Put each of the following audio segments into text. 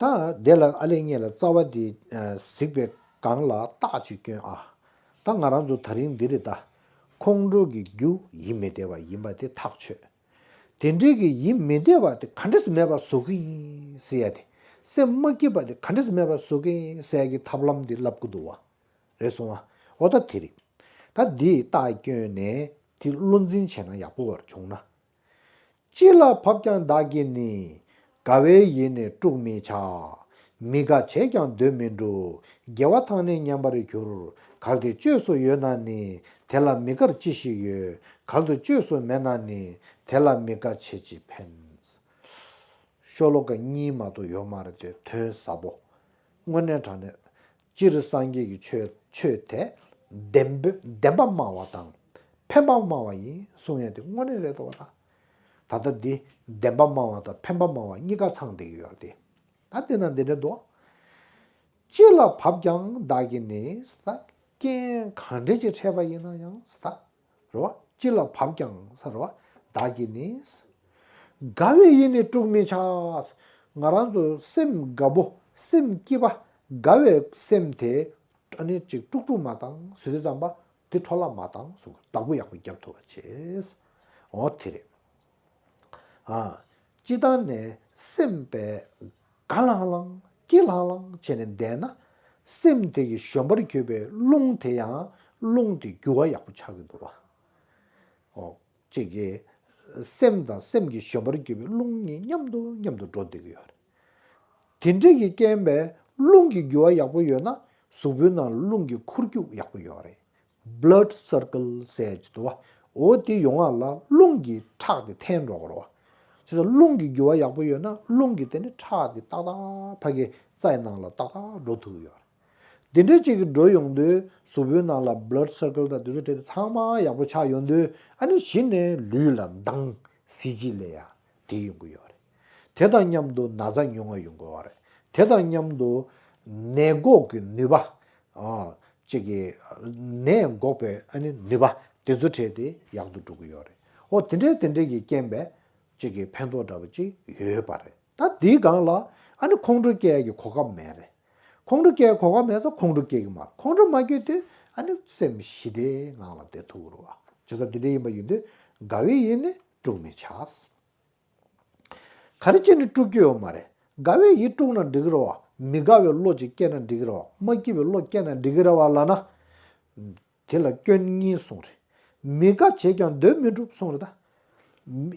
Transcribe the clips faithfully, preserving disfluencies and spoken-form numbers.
ད་དེ་ལ་ཨ་ལས་ངེས་ལ་རྩ་བ་འདི་གཟིགས་པའི་སྒང་ལ་རྟགས་ཅིག་སྐྱོན་ཨ། ད་ང་རང་ཚོ་ད་རིང་འདི་རེད་ད། ཁོང་ཁྲོ་གི་རྒྱུ་ཡིད་མི་བདེ་བ་ཡིན་པ་དེ་ཐག་ཆོད། དེ་འདྲའི་གི་ཡིད་མི་བདེ་བ་དེ་ག་འདྲས་མེད་པ་བཟོ་གི་ཡིན་ཟེར་ཡ་དེ། སེམས་མ་སྐྱིད་པ་དེ་ག་འདྲས་མེད་པ་བཟོ་གི་ཡིན་ཟེར་ཡ་གི་ཐབས་ལམ་དེ་ལབ་གི་འདུག་བ། རེད་སོང་ཨ། འོ་ད་དེ་རེད། ད་འདི་རྟགས་སྐྱོན་ནས་དེ་བློ་འཛིན་བྱས་ན་ཡག་པོ་བར་བྱུང་ན། ཅི་ལ་བབ་ཀྱང་བདག་གིས་ནི། དགའ་བའི་ཡིད་ནི་དཀྲུག་མི་བྱ། མི་དགའ་བྱས་ཀྱང་འདོད་མི་འགྲུབ། དགེ་བ་དང་ནི་མཉམ་པར་འགྱུར། གལ་ཏེ་བཅོས་སུ་ཡོད་ན་ནི། དེ་ལ་མི་དགར་ཅི་ཞིག་ཡོད། གལ་ཏེ་བཅོས་སུ་མེད་ན་ནི། དེ་ལ་མི་དགའ་བྱས་ཅི་ཕན། ཤོ་ལོ་ཀ་གཉིས་མ་གཏོགས་ཡོད་མ་རེད་དེ་དོན་ཟབ་པོ། དངོས་གནས་དྲང་གནས། སྤྱིར་སངས་རྒྱས་ཀྱི་ཆོས་ཆོས་དེ་བདེན་པ་བདེན་པ་སྨྲ་བ་དང་ཕན་པ་སྨྲ་བ་ཡིན་གསུང་ཡ་དེ་དངོས་གནས་རེད་དོ། ད་ད་ལྟ་འདི་བདེན་པ་སྨྲ་བ་དང་ཕན་པ་སྨྲ་བ་གཉིས་ཀ་ཚང་བསྡད་ཀྱི་ཡོད་རེད་དེ། ད་དེ་ན་འདི་འདྲ་འདུག་ཅི་ལ་བབ་ཀྱང་བདག་གིས་ནི། རྐྱེན་གང་འདྲ་ཅིག་འཕྲད་པ་ཡིན་ན་ཡང་། རེད་བ། ཅི་ལ་བབ་ཀྱང་ཟེར་བ། བདག་གིས་ནི། དགའ་བའི་ཡིད་ནི་དཀྲུག་མི་བྱ། ང་རང་ཚོ་སེམས་དགའ་པོ་སེམས་སྐྱིད་པ་དགའ་བའི་སེམས་དེ་ཨ་ནི་ཅིག་དཀྲུག་དཀྲུག་མ་བཏང་ཟེར་དུས་ཙམ་པ་དེ་འཕྲོ་བརླག་མ་བཏང་ཟེར་བདག་པོ་ཡག་པོ་རྒྱབ་ཐུབ་པ་བྱས། འོ་དེ་རེད། ཨ། སྤྱི་བཏང་ནས་སེམས་པའི་དགའ་ལྷང་ལྷང་སྐྱིད་ལྷང་ལྷང་བྱས་ནས་བསྡད་ན། སེམས་དེ་གི་བཞོན་པར་གྱུར་པའི་རླུང་དེ་ཡང་རླུང་དེ་རྒྱུ་བ་ཡག་པོ་ཆགས་ཀྱི་འདུག་བ། ཨོ། གཅིག་གིས་སེམས་དང་སེམས་ཀྱི་བཞོན་པར་གྱུར་པའི་རླུང་གཉིས་མཉམ་དུ་མཉམ་དུ་འགྲོ་བསྡད་ཀྱི་ཡོད་རེད། དེ་འདྲ་གི་རྐྱེན་པས་རླུང་གི་རྒྱུ་བ་ཡག་པོ་ཡོད་ན་གཟུགས་པོའི་ནང་རླུང་གི་འཁོར་རྒྱུག་ཡག་པོ་ཡོད་རེད། Blood circle་ཟེར་གྱི་འདུག་བ། འོ་དེ་ཡོང་བ་ལ་རླུང་གི་ཁྲག་དེ་འཐེན་འགྲོ་གི་རེད་བ། བྱས་ཙང་རླུང་གི་རྒྱུ་བ་ཡག་པོ་ཡོད་ན་རླུང་གི་དེ་ནི་ཁྲག་དེ་ཏག་ཏག་ཕ་གི་རྩའི་ནང་ལ་ཏག་ཏག་འགྲོ་ཐུབ་ཀྱི་ཡོད་རེད། དེ་འདྲ་ཅིག་གི་འགྲོ་ཡོང་དུས་གཟུགས་པོའི་ནང་ལ་blood circle་དང་དེ་ཚོ་བྲལ་ཏེ་ཚང་མ་ཡག་པོ་ཆགས་ཡོང་དུས་ཨ་ནི་གཞི་ནས་ལུས་ལ་མདངས་གཟི་བརྗིད་སླེབས་ཡ་དེ་ཡོང་གི་ཡོད་རེད། དེ་དང་མཉམ་དུ་ན་ཚ་ཉུང་བ་ཡོང་གི་ཡོད་རེད། དེ་དང་མཉམ་དུ་ནད་འགོག་གི་ནུས་པ། ཨ། གཅིག་གི་ནད་འགོག་པའི་ཨ་ནི་ནུས་པ་དེ་ཚོ་བྲལ་ཏེ་ཡག་ཏུ་འགྲོ་གི་ཡོད་རེད། འོ་དེ་འདྲའི་དེ་འདྲའི་གི་རྐྱེན་པས་གཅིག་གི་ཕན་ཐོགས་འདྲ་པོ་ཅིག་ཡོད་པ་རེད། ད་དེའི་སྒང་ལ་ཨ་ནི་ཁོང་ཁྲོ་སྐྱེ་ཡ་གི་གོ་སྐབས་མེད་རེད། ཁོང་ཁྲོ་སྐྱེ་གོ་སྐབས་མེད་ཙང་ཁོང་ཁྲོ་སྐྱེ་གི་མ་རེད། ཁོང་ཁྲོ་མ་སྐྱེ་དུས་ཨ་ནི་སེམས་ཞི་བདེའི་ངང་ལ་བསྡད་ཐུབ་ཀྱི་རེད་བ། བྱས་ཙང་དེ་འདྲ་ཡིན་པ་ཡིན་དུས་དགའ་བའི་ཡིད་ནི་དཀྲུག་མི་བྱ། ག་རེ་བྱས་ནས་དཀྲུག་རྒྱུ་ཡོད་མ་རེད། དགའ་བའི་ཡིད་དཀྲུགས་ན་འགྲིག་གི་རེད་བ། མི་དགའ་བའི་བློ་ཅིག་སྐྱེས་ན་འགྲིག་གི་རེད་བ། མ་སྐྱིད་པའི་བློ་སྐྱེས་ན་འགྲིག་གི་རེད་བ་ལབ་ན། དེ་ལ་སྐྱོན་གཉིས་གསུངས་རེད། མི་དགའ་བྱས་ཀྱང་འདོད་མི་འགྲུབ་གསུངས་རེད་ད།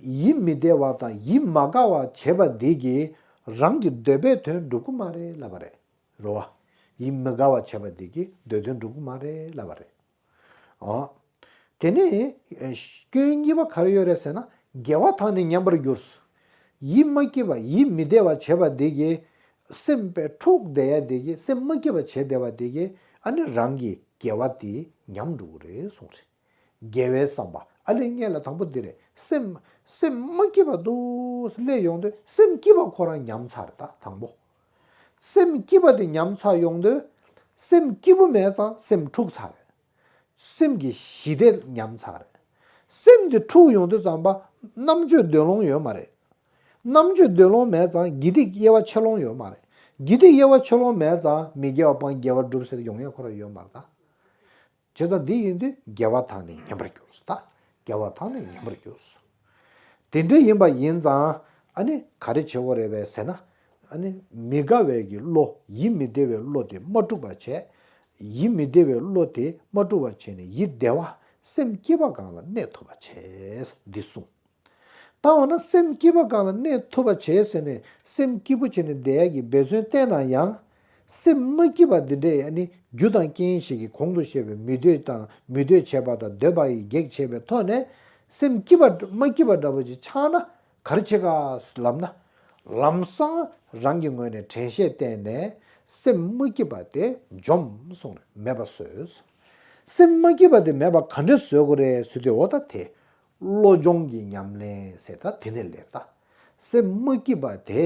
ཡིད་མི་བདེ་བ་དང་ཡིད་མ་དགའ་བ་བྱས་པ་འདི་གིས་རང་གི་འདོད་པའི་དོན་འགྲུབ་ཀྱི་མ་རེད་ལབ་པ་རེད། རེད་བ། ཡིད་མི་དགའ་བ་བྱས་པ་འདི་གིས་འདོད་དོན་འགྲུབ་ཀྱི་མ་རེད་ལབ་པ་རེད། ཨོ། དེ་ནས་ཨེ་སྐྱོན་གཉིས་པ་ག་རེ་ཡོད་རེད་ཟེར་ན། དགེ་བ་དག་ནི་ཉམས་པར་འགྱུར། ཡིད་མ་སྐྱིད་པ་ཡིད་མི་བདེ་བ་བྱས་པ་དེ་གིས་སེམས་པས་འཁྲུགས་བསྡད་ཡ་དེ་གིས་སེམས་མ་སྐྱིད་པ་བྱས་བསྡད་པ་དེ་གིས་ཨ་ནི་རང་གི་དགེ་བ་དེ་ཉམས་འགྲོ་གི་རེད་གསུངས་རེད། དགེ་བའི་བསམ་པ་ཨ་ལས་སྔོན་ལ་དང་པོ་འདི་རེད། སེམས་སེམས་མ་སྐྱིད་པ་འདུག་སླེབས་ཡོང་དུས་སེམས་སྐྱིད་པ་ཁོ་རང་ཉམས་ཚར་རེད་ད་དང་པོ། སེམས་སྐྱིད་པ་དེ་ཉམས་ཚར་ཡོང་དུས་སེམས་སྐྱིད་པོ་མེད་ཙང་སེམས་འཁྲུགས་ཚར་རེད། སེམས་ཀྱི་ཞི་བདེ་ཉམས་ཚར་རེད། སེམས་དེ་འཁྲུགས་ཡོང་དུས་ཙམ་པ་རྣམ་དཔྱོད་འདོད་ལོང་ཡོད་མ་རེད། རྣམ་དཔྱོད་འདོད་ལོང་མེད་ཙང་དགེ་སྡིག་དབྱེ་བ་ཕྱེ་ལོང་ཡོད་མ་རེད། དགེ་སྡིག་དབྱེ་བ་ཕྱེ་ལོང་མེད་ཙང་མི་དགེ་བ་སྤང་དགེ་བ་སྒྲུབ་ཟེར་ཡོང་ཡ་ཁོ་རང་ཡོད་མ་རེད་ད། བྱས་ཙང་འདི་ཡིན་དུས་དགེ་བ་དག་ནི་ཉམས་པར་འགྱུར་ད། དགེ་བ་དག་ནི་ཉམས་པར་འགྱུར། དེ་འདྲ་ཡིན་པ་ཡིན་ཙང་ཨ་ནི་ག་རེ་བྱེད་དགོས་རེད་པས་ཟེར་ན། ཨ་ནི་མི་དགའ་བའི་གི་བློ་ཡིད་མི་བདེ་བའི་བློ་དེ་མ་དཀྲུགས་པ་བྱས། ཡིད་མི་བདེ་བའི་བློ་དེ་མ་དཀྲུགས་པ་བྱས་ནས་ཡིད་བདེ་བ་སེམས་སྐྱིད་པ་སྒང་ལ་གནས་ཐུབ་པ་བྱས་འདི་གསུངས། ད་འོ་ན་སེམས་སྐྱིད་པ་སྒང་ལ་གནས་ཐུབ་པ་བྱས་ཟེར་ནས་སེམས་སྐྱིད་པོ་བྱས་ནས་བསྡད་ཡ་གི་འབད་བརྩོན་བསྟན་ན་ཡང་། སེམས་མ་སྐྱིད་པ་འདི་འདྲས་ཨ་ནི་རྒྱུ་དང་རྐྱེན་ཞིག་གིས་གོང་དུ་བཤད་པའི་མི་འདོད་དང་མི་འདོད་བྱས་པ་དང་འདོད་པ་ཡི་གེགས་བྱས་པའི་ཐོག་ནས་སེམས་སྐྱིད་པ་མ་སྐྱིད་པ་འདྲ་པོ་ཅིག་ཆགས་ན་ག་རེ་བྱེད་ག་ལབ་ན། ལམ་སང་རང་གི་ངོས་ནས་དྲན་ཤེས་བསྟེན་ནས་སེམས་མ་སྐྱིད་པ་དེ་འཇོམས་གསུངས་རེད། མེད་པ་བཟོས། སེམས་མ་སྐྱིད་པ་དེ་མེད་པ་ག་འདྲས་བཟོ་དགོས་རེད་ཟེར་དུས་འོ་ད་དེ། བློ་སྦྱོང་གི་ཉམས་ལེན་ཟེར་ད་དེ་ནས་ལེར་ད། སེམས་མ་སྐྱིད་པ་དེ་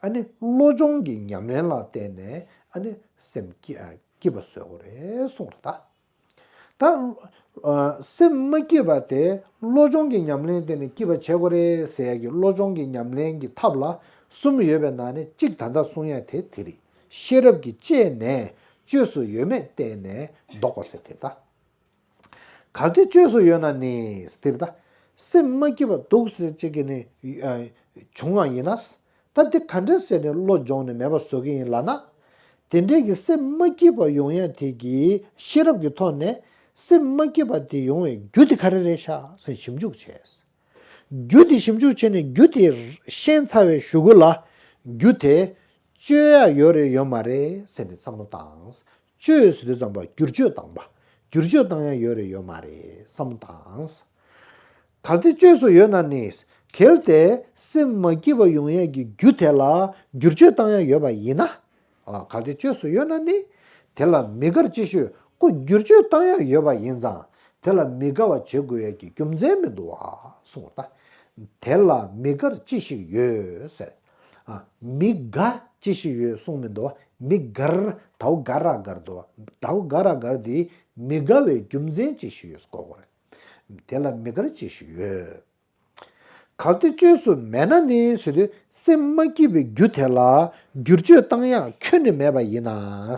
ཨ་ནི་བློ་སྦྱོང་གི་ཉམས་ལེན་ལ་བརྟེན་ནས་ཨ་ནི་སེམས་སྐྱིད་ཨ་སྐྱིད་པ་བཟོ་དགོས་རེད་གསུངས་རེད་ད། ད་ཨ་སེམས་མ་སྐྱིད་པ་དེ་བློ་སྦྱོང་གི་ཉམས་ལེན་བརྟེན་ནས་སྐྱིད་པ་བྱེད་དགོས་རེད་ཟེར་ཡ་གི་བློ་སྦྱོང་གི་ཉམས་ལེན་གྱི་ཐབས་ལ་ གསུམ་ཡོད་པའི་ནང་ནས་གཅིག་ད་ལྟ་གསུང་ཡ་དེ་དེ་རེད། ཤེས་རབ་ཀྱིས་དཔྱད་ནས་བཅོས་སུ་ཡོད་མེད་བལྟས་ནས་ལྡོག་པ་ཟེར་དེ་ད། གལ་ཏེ་བཅོས་སུ་ཡོད་ན་ནི་ཟེར་ད། སེམས་མ་སྐྱིད་པ་འདུག་ཟེར་ཅིག་གི་ནི་ཨ་བྱུང་བ་ཡིན་ན། ད་འདི་ག་འདྲ་ཟེར་ནས་བློ་སྦྱོང་ནས་མེད་པ་བཟོ་གི་ཡིན་ལབ་ན། དེ་འདྲའི་གི་སེམས་མ་སྐྱིད་པ་ཡོང་ཡ་དེ་གི་ཤེས་རབ་ཀྱི་ཐོག་ནས་སེམས་མ་སྐྱིད་པ་དེ་ཡོང་བའི་རྒྱུ་དེ་ག་རེ་རེད་ཤག་ཟེར་ཞིབ་འཇུག་བྱས། རྒྱུ་དེ་ཞིབ་འཇུག་བྱས་ནས་རྒྱུ་དེ་ཤེས་ཚར་བའི་གཞུག་གུ་ལ་རྒྱུ་དེ་བཅོས་ཡ་ཡོད་རེད་ཡོད་མ་རེད་ཟེར་ནས་བསམ་བློ་བཏང་། བཅོས་ཟེར་དུས་ཙམ་པ་བསྒྱུར་བཅོས་བཏང་བ། བསྒྱུར་བཅོས་བཏང་ཡ་ཡོད་རེད་ཡོད་མ་རེད་བསམ་བློ་བཏང་། གལ་ཏེ་བཅོས་སུ་ཡོད་ན་ནི། གལ་ཏེ་སེམས་མ་སྐྱིད་པ་ཡོང་ཡས་ཀྱི་རྒྱུ་དེ་ལ་བསྒྱུར་བཅོས་བཏང་ཡ་ཡོད་པ་ཡིན་ན། ཨ། གལ་ཏེ་བཅོས་སུ་ཡོད་ན་ནི། དེ་ལ་མི་དགར་ཅི་ཞིག་ཡོད། ཁོ་བསྒྱུར་བཅོས་བཏང་ཡ་ཡོད་པ་ཡིན་ཙང་། དེ་ལ་མི་དགའ་བ་བྱེད་དགོས་ཡས་ཀྱི་རྒྱུ་མཚན་མི་འདུག་བ་གསུངས་པ་ད། དེ་ལ་མི་དགར་ཅི་ཞིག་ཡོད་ཟེར། ཨ། མི་དགའ་ཅི་ཞིག་ཡོད་གསུངས་མི་འདུག་བ། མི་དགར། དའོ་ག་ར་དགར་འདུག་བ། དའོ་ག་ར་དགར་དེ་མི་དགའ་བའི་རྒྱུ་མཚན་ཅི་ཞིག་ཡོད་གོ་དགོས་རེད། དེ་ལ་མི་དགར་ཅི་ཞིག་ཡོད། གལ་ཏེ་བཅོས་སུ་མེད་ན་ནི་ཟེར་དུས་སེམས་མ་སྐྱིད་པའི་རྒྱུ་དེ་ལ་བསྒྱུར་བཅོས་བཏང་ཡག་ཁྱོན་ནས་མེད་པ་ཡིན་ན།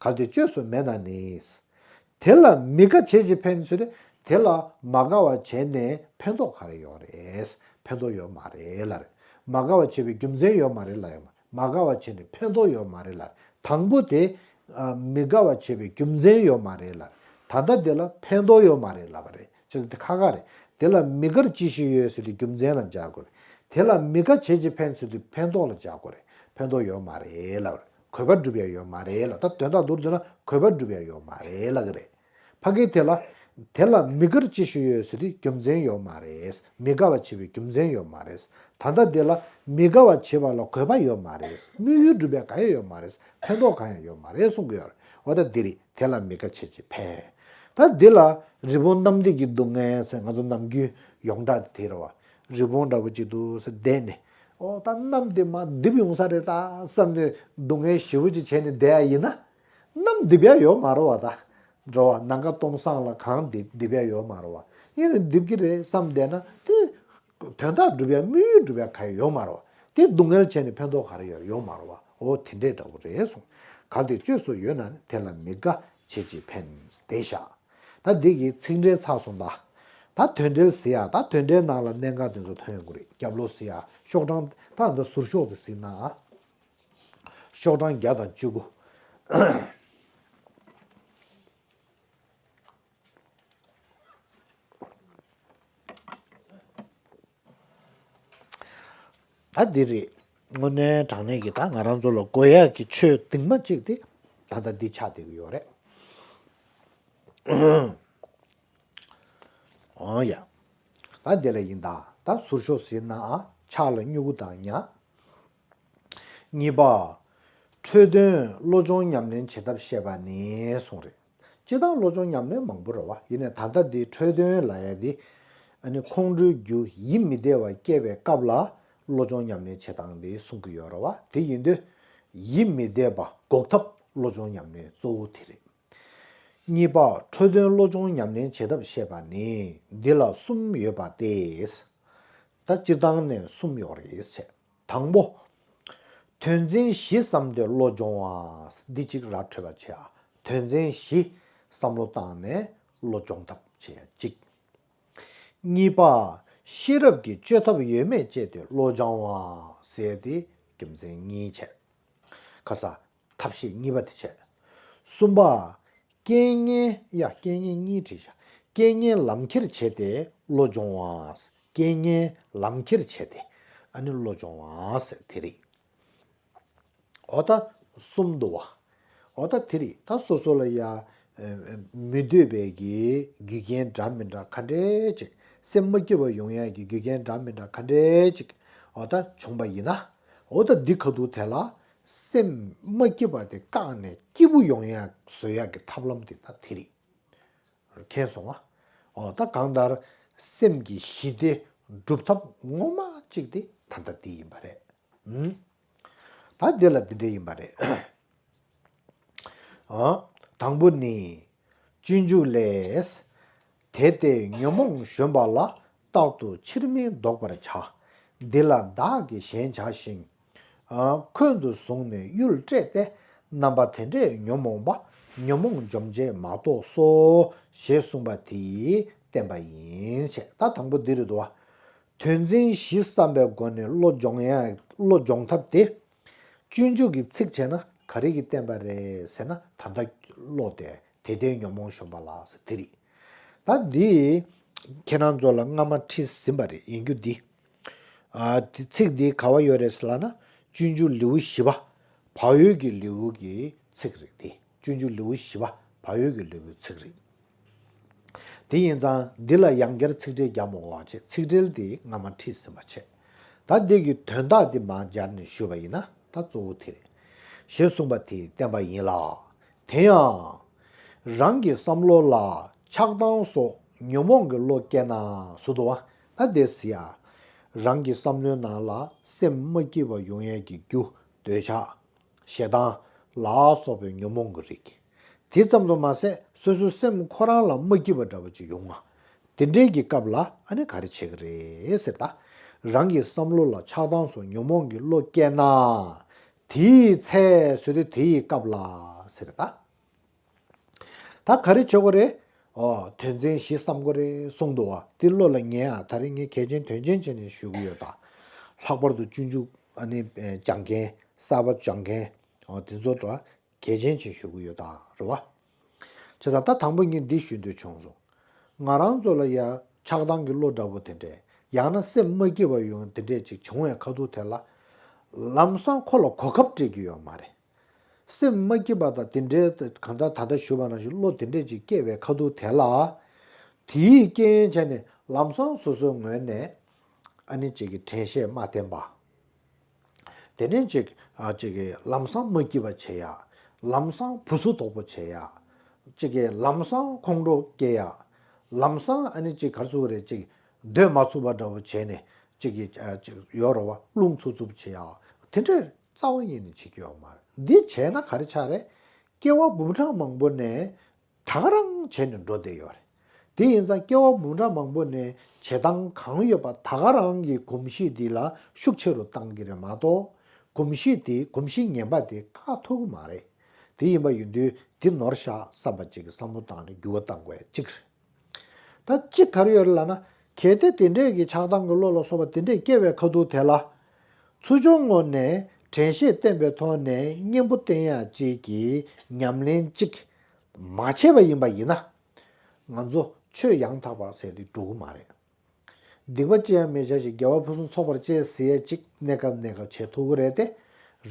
གལ་ཏེ་བཅོས་སུ་མེད་ན་ནི། དེ་ལ་མི་དགའ་བྱས་ཅི་ཕན་ཟེར་དུས་དེ་ལ་མ་དགའ་བ་བྱས་ནས་ཕན་ཐོགས་ག་རེ་ཡོད་རེད། ཕན་ཐོགས་ཡོད་མ་རེད་ལབ་རེད། མ་དགའ་བ་བྱས་པའི་རྒྱུ་མཚན་ཡོད་མ་རེད་ལབ་ཡོད་མ་རེད། མ་དགའ་བ་བྱས་ནས་ཕན་ཐོགས་ཡོད་མ་རེད་ལབ། དང་པོ་དེ་ཨ། མི་དགའ་བ་བྱས་པའི་རྒྱུ་མཚན་ཡོད་མ་རེད་ལབ། ད་ལྟ་དེ་ལ་ཕན་ཐོགས་ཡོད་མ་རེད་ལབ་པ་རེད། ཅི་སྟེ་ཁ་ཁ་རེད། དེ་ལ་མི་དགར་ཅི་ཞིག་ཡོད་ཟེར་དུས་རྒྱུ་མཚན་ལ་སྦྱར་དགོས་རེད། དེ་ལ་མི་དགའ་བྱས་ཅི་ཕན་ཟེར་དུས་ཕན་ཐོགས་ལ་སྦྱར་དགོས་རེད། ཕན་ཐོགས་ཡོད་མ་རེད་ལབ་པ་རེད། གོ་བ་སྒྲུབ་ཡ་ཡོད་མ་རེད་ལབ། ད་དོན་དག་མདོར་བསྡུས་ན་གོ་བ་སྒྲུབ་ཡ་ཡོད་མ་རེད་ལབ་ཀྱི་རེད། ཕ་གི་དེ་ལ། དེ་ལ་མི་དགར་ཅི་ཞིག་ཡོད་ཟེར་དུས་རྒྱུ་མཚན་ཡོད་མ་རེད། མི་དགའ་བ་བྱེད་པའི་རྒྱུ་མཚན་ཡོད་མ་རེད། ད་ལྟ་དེ་ལ་མི་དགའ་བ་བྱེད་པ་ལ་གོ་བ་ཡོད་མ་རེད། དམིགས་ཡུལ་སྒྲུབ་པའི་གང་ཡང་ཡོད་མ་རེད། ཕན་ཐོགས་གང་ཡང་ཡོད་མ་རེད་གསུང་གི་ཡོད་རེད། འོ་ད་འདི་རེད། དེ་ལ་མི་དགའ་བྱས་ཅི་ཕན། ད་འདི་ལ་རི་བོང་གནམ་རྡིབ་ཀྱི་སྡུག་བསྔལ་ཟེར་ང་ཚོ་ནམ་རྒྱུན་ཡོངས་གྲགས་དེ་རེད་བ། རི་བོང་འདྲ་བོ་ཅིག་འདུག་ཟེར་བསྡད་ནས། ཨོ་ད་གནམ་དེ་མར་རྡིབ་ཡོང་ས་རེད་ད་བསམ་ནས་སྡུག་བསྔལ་ཞེ་པོ་ཅིག་བྱས་ནས་བསྡད་ཡ་ཡིན་ན། གནམ་རྡིབ་ཡ་ཡོད་མ་རེད་བ་ད། འགྲོ་བ་ནམ་མཁའ་སྟོང་སང་ལ་གང་རྡིབ་རྡིབ་ཡ་ཡོད་མ་རེད་བ། ཡིན་ན་རྡིབ་ཀྱི་རེད་བསམ་བསྡད་ན་དེ། དོན་དག་སྒྲུབ་ཡ་དམིགས་ཡུལ་སྒྲུབ་ཡ་གང་ཡང་ཡོད་མ་རེད་བ། དེ་སྡུག་བསྔལ་བྱས་ནས་ཕན་ཐོགས་ག་རེ་ཡོད་ཡོད་མ་རེད་བ། འོ་དེ་འདྲས་འདྲ་བོ་རེད་གསུངས། གལ་ཏེ་བཅོས་སུ་ཡོད་ན་ནི་དེ་ལ་མི་དགའ་བྱས་ཅི་ཕན་བསྡད་བཞག་ད་འདི་གི་ཚིག་འགྲེལ་ཚར་སོང་ད། ད་དོན་འགྲེལ་ཟེར་ཡ་ད་དོན་འགྲེལ་ནང་ལ་གནད་འགག་དེ་ཚོ་ཐོན་ཡོང་གི་རེད། རྒྱབ་ལོགས་ཟེར་ཡ་ཤོག་གྲངས་ད་འདི་ཟུར་ཤོག་དེ་གཟིགས་ན། ཤོག་གྲངས་བརྒྱ་དང་བཅུ་དགུ། ད་འདི་རེད། དངོས་གནས་དྲང་གནས་ཀྱི་ད་ང་རང་ཚོ་ལ་དགོས་ཡག་གི་ཆོས་སྟིང་མ་གཅིག་དེ་ད་ལྟ་འདི་ཆགས་བསྡད་ཀྱི་ཡོད་རེད། འོ་ཡ། ད་འདི་ལ་ཡིན་ད། ད་ཟུར་ཤོག་ཟིན་ན་ཨ་ཕྱག་ལ་སྨྱུ་གུ་དང་ཉ། གཉིས་པ། འཕྲོས་དོན་བློ་སྦྱོང་ཉམས་ལེན་བྱེད་ཐབས་བཤད་པ་ནི་གསུངས་རེད། སྤྱིར་བཏང་བློ་སྦྱོང་ཉམས་ལེན་མང་པོ་རེད་བ། ཡིན་ནའི་ད་ལྟ་འདི་འཕྲོས་དོན་ལབ་ཡ་འདི། ཨ་ནི་ཁོང་ཁྲོའི་རྒྱུ་ཡིད་མི་བདེ་བ་སྐྱེས་པའི་སྐབས་ལ་བློ་སྦྱོང་ཉམས་ལེན་བྱེད་སྟངས་འདི་གསུང་གི་ཡོད་རེད་བ། དེ་ཡིན་དུས། ཡིད་མི་བདེ་བ་འགོག་ཐབས་བློ་སྦྱོང་ཉམས་ལེན་གཙོ་བོ་དེ་རེད། གཉིས་པ། འཕྲོས་དོན་བློ་སྦྱོང་ཉམས་ལེན་བྱེད་ཐབས་བཤད་པ་ནི་འདི་ལ་གསུམ་ཡོད་པ་སྟེ། ད་སྤྱིར་བཏང་ནས་གསུམ་ཡོད་རེད་ཟེར། དང་པོ། དོན་ཚན་བཞི་བསམ་སྟེ་བློ་སྦྱོང་བ། འདི་གཅིག་ར་འཕྲོད་པ་བྱེད་ཨ། དོན་ཚན་བཞི་བསམ་བློ་བཏང་ནས་བློ་སྦྱོང་ཐབས་བྱེད་ཡ་གཅིག་གཉིས་པ། ཤེས་རབ་ཀྱིས་དཔྱོད་ཐབས་ཡོད་མེད་དཔྱད་དེ་བློ་སྦྱང་བ་ཟེར་ཏེ་རྒྱུ་མཚན་གཉིས་བྱས། ཁ་ས། ཐབས་ཤེས་གཉིས་པ་དེ་བྱས། གསུམ་པ། རྐྱེན་ངན་ཡ་རྐྱེན་ངན་གཉིས་བྲིས་བཞག་རྐྱེན་ངན་ལམ་ཁྱེར་བྱས་ཏེ་བློ་སྦྱོང་བ། རྐྱེན་ངན་ལམ་ཁྱེར་བྱས་ཏེ་ཨ་ནི་བློ་སྦྱོང་བ་ཟེར་དེ་རེད། འོ་ད་གསུམ་འདུག་བ། འོ་ད་དེ་རེད། ད་སོ་སོ་ལ་ཡ། ཨ། མི་འདོད་པའི་གི་རྒྱུ་རྐྱེན་འདྲ་མི་འདྲ་ག་འདྲས་ཅིག་སེམས་མ་སྐྱིད་པ་ཡོང་ཡ་གི་རྒྱུ་རྐྱེན་འདྲ་མི་འདྲ་ག་འདྲས་ཅིག་འོ་ད་བྱུང་པ་ཡིན་ན། འོ་ད་འདི་ཁ་ཐུག་དེ་ལ་སེམས་མ་སྐྱིད་པ་དེ་བཀག་ནས་སྐྱིད་པོ་ཡོང་ཡ་བཟོ་ཡ་གི་ཐབས་ལམ་དེ་ད་དེ་རེད། མཁྱེན་སོང་ང་། འོ་ད་གང་ལྟར་སེམས་ཀྱི་ཞི་བདེ་སྒྲུབ་ཐབས་ངོ་མ་གཅིག་དེ་ད་ལྟ་འདི་ཡིན་པ་རེད། ཨུམ། ད་འདི་ལ་འདི་འདྲ་ཡིན་པ་རེད། ཨ། དང་པོ་ནི། སྤྱོད་འཇུག་ལས། དེ་སྟེ་ཉོན་མོངས་གཞོམ་པ་ལ་རྟག་ཏུ་ཕྱིར་མི་ལྡོག་པར་བྱ། འདི་ལ་བདག་གིས་ཞེན་བྱ་ཞིང་། ཨ། འཁོན་དུ་བཟུང་ནས་གཡུལ་སྤྲད་དེ། རྣམ་པ་དེ་འདྲས་ཉོན་མོངས་པ། ཉོན་མོངས་འཇོམས་བྱེད་མ་གཏོགས་སོ། ཞེས་གསུངས་པ་དེ་ཡིས་བསྟན་པ་ཡིན། ཅེས། ད་དང་པོ་འདི་རེད་དོ། དོན་འཛིན་གཞི་བསམ་པའི་སྒོ་ནས་བློ་སྦྱོང་ཡ། བློ་སྦྱོང་ཐབས་དེ། སྤྱོད་འཇུག་གི་ཚིག་བྱས་ན་ག་རེ་གིས་བསྟན་པ་རེད་ཟེར་ན། ད་ལྟ་བློ་དེ་དེ་ལྟའི་ཉོན་མོངས་གཞོམ་པ་ལ་ཟེར་དེ་རེད། ད་འདི་ཁྱེད་རང་ཚོ་ལ་སྔ་མ་ཁྲིད་ཟིན་པ་རེད། ཡིན་རྒྱུ་འདི། ཨ། འདི་ཚིག་འདི་ག་བ་ཡོད་རེད་ཟེར་ལབ་ན། སྤྱོད་འཇུག་ལེའུ་བཞི་པ་བག་ཡོད་ཀྱི་ལེའུ་གི་ཚིག་རེད་དེ། སྤྱོད་འཇུག་ལེའུ་བཞི་པ་བག་ཡོད་ཀྱི་ལེའུའི་ཚིག་རེད། དེ་ཡིན་ཙང་འདི་ལ་ཡང་བསྐྱར་ཚིག་འགྲེལ་རྒྱག་མི་དགོས་པ་བྱས། ཚིག་འགྲེལ་དེ་སྔ་མ་ཁྲིད་ཟིན་པ་བྱས། ད་འདི་གི་དོན་དག་འདི་མར་སྦྱར་ནས་ཞུས་པ་ཡིན་ན། ད་གཙོ་བོ་དེ་རེད། ཞེས་གསུངས་པ་དེས་བསྟན་པ་ཡིན་ལ། དེ་ཡང་། རང་གི་བསམ་བློ་ལ་ཆགས་སྡང་སོགས་ཉོན་མོངས་ཀྱི་བློ་སྐྱེས་ན་ཟེར་འདུག་པ། ད་དེ་ཟེར་ཡ། རང་གི་བསམ་བློའི་ནང་ལ་སེམས་མ་སྐྱིད་པ་ཡོང་ཡས་ཀྱི་རྒྱུ། འདོད་ཆགས། ཞེ་སྡང་ལ་སོགས་པའི་ཉོན་མོངས་ཀྱི་རིགས། དེ་ཙམ་དུ་མ་ཟད། སོ་སོའི་སེམས་ཁོ་རང་ལ་མ་སྐྱིད་པ་འདྲ་པོ་ཅིག་ཡོང་ང་། དེ་འདྲའི་གི་སྐབས་ལ་ཨ་ནི་ག་རེ་བྱེད་ཀྱི་རེད་ཟེར། ད་རང་གི་བསམ་བློ་ལ་ཆགས་སྡང་སོགས་ཉོན་མོངས་ཀྱི་བློ་སྐྱེས་ན། དེའི་ཚེ་ཟེར་དུས་དེའི་སྐབས་ལ་ཟེར། ད་ད་ག་རེ་བྱེད་དགོས་རེད། ཨོ། དོན་ཚན་བཞི་བསམ་དགོས་རེད་གསུངས་འདུག་པ། དེ་བློ་ལ་ངེས་ཨ། ད་རེས་ངས་གལ་ཆེན་དོན་ཆེན་བྱས་ནས་ཞུ་གི་ཡོད་ད། ལྷག་པར་དུ་སྤྱོད་འཇུག་ཨ་ནི་སྦྱང་མཁན། གསར་པ་སྦྱང་མཁན། ཨོ། དེ་ཚོ་ལ་གལ་ཆེན་ཆེ་ཞུ་གི་ཡོད་ད། རེད་པ། བྱས་ཙང་ད་དང་པོ་ངས་འདི་ཞུ་འདོད་བྱུང་སོང་། ང་རང་ཚོ་ལ་ཡ་ཆགས་སྡང་གི་བློ་འདྲ་པོ་དེ་འདྲས། ཡང་ན་སེམས་མ་སྐྱིད་པ་ཡོང་དེ་འདྲས་ཅིག་བྱུང་བའི་ཁ་ཐུག་དེ་ལ། ལམ་སང་ཁོ་ལ་གོ་སྐབས་སྤྲད་ཀྱི་ཡོད་མ་རེད། སེམས་མ་སྐྱིད་པ་དང་དེ་འདྲའི་གང་ལྟར་ད་ལྟ་ཞུས་པ་ནང་བཞིན་བློ་དེ་འདྲས་ཅིག་སྐྱེ་བའི་ཁ་ཐུག་དེ་ལ། དེའི་རྐྱེན་བྱས་ནས་ལམ་སང་སོ་སོའི་ངོས་ནས་ཨ་ནི་ཅིག་གི་དྲན་ཤེས་མ་བསྟེན་པ། དེ་ནས་ཅིག་ཨ་ཅིག་གི་ལམ་སང་མ་སྐྱིད་པ་བྱེད་ཡ། ལམ་སང་བུ་སུ་དོག་པོ་བྱེད་ཡ། ཅིག་གི་ལམ་སང་ཁོང་ཁྲོ་སྐྱེ་ཡ། ལམ་སང་ཨ་ནི་ཅིག་ག་རེ་ཟེར་དགོས་རེད། ཅིག་སྡོད་མ་ཚུགས་པ་འདྲ་པོ་བྱས་ནས་ཅིག་གི་ཨ་ཅིག་ཡོད་རེད་པ། རླུང་འཚུབ་འཚུབ་བྱེད་ཡ། དེ་འདྲའི་རྩ་བ་ཉིད་ནས་བྱེད་ཀྱི་ཡོད་མ་རེད། འདི་བྱས་ན་ག་རེ་ཆགས་རེད། སྐྱེ་བ་འབུམ་ཕྲག་མང་པོ་ནས་ད་ག་རང་བྱས་ནས་འགྲོ་བསྡད་ཡོད་རེད། དེ་ཡིན་ཙང་སྐྱེ་བ་འབུམ་ཕྲག་མང་པོ་ནས་བྱེད་སྟངས་གང་ཡོད་པ་ད་ག་རང་གི་གོམས་གཤིས་འདི་ལ་ཤུགས་ཆེ་རུ་བཏང་གི་རེད་མ་གཏོགས། གོམས་གཤིས་དེ། གོམས་གཤིས་ངན་པ་དེ་བཀག་ཐུབ་ཀྱི་མ་རེད། དེ་ཡིན་པ་ཡིན་དུས་འདི་ནོར་ཤག་བསམ་པ་ཅིག་གི་བསམ་བློ་བཏང་ནས་འགྱུར་བ་གཏང་དགོས་ཡ་གཅིག་རེད། ད་གཅིག་ག་རེ་ཡོད་རེད་ལབ་ན། གལ་ཏེ་དེ་འདྲས་ཀྱི་ཆགས་སྡང་གི་བློ་ལ་སོགས་པ་དེ་འདྲས་སྐྱེ་བའི་ཁ་ཐུག་དེ་ལ། ཚུར་ཕྱོགས་ངོས་ནས་དྲན་ཤེས་བསྟེན་པའི་ཐོག་ནས་གཉེན་པོ་བསྟེན་ཡ་གཅིག་གི་ཉམས་ལེན་གཅིག་མ་བྱས་པ་ཡིན་པ་ཡིན་ན། ང་ཚོ་ཆོས་ཡང་དག་པ་ཟེར་དེ་འགྲོ་གི་མ་རེད། སྡིག་པ་ཅི་ཡང་མི་བྱ་ཞིང་། དགེ་བ་ཕུན་སུམ་ཚོགས་པར་སྤྱད་ཟེར་ཡ་གཅིག་གནས་སྐབས་གནས་སྐབས་བྱེད་ཐུབ་ཀྱི་རེད་དེ།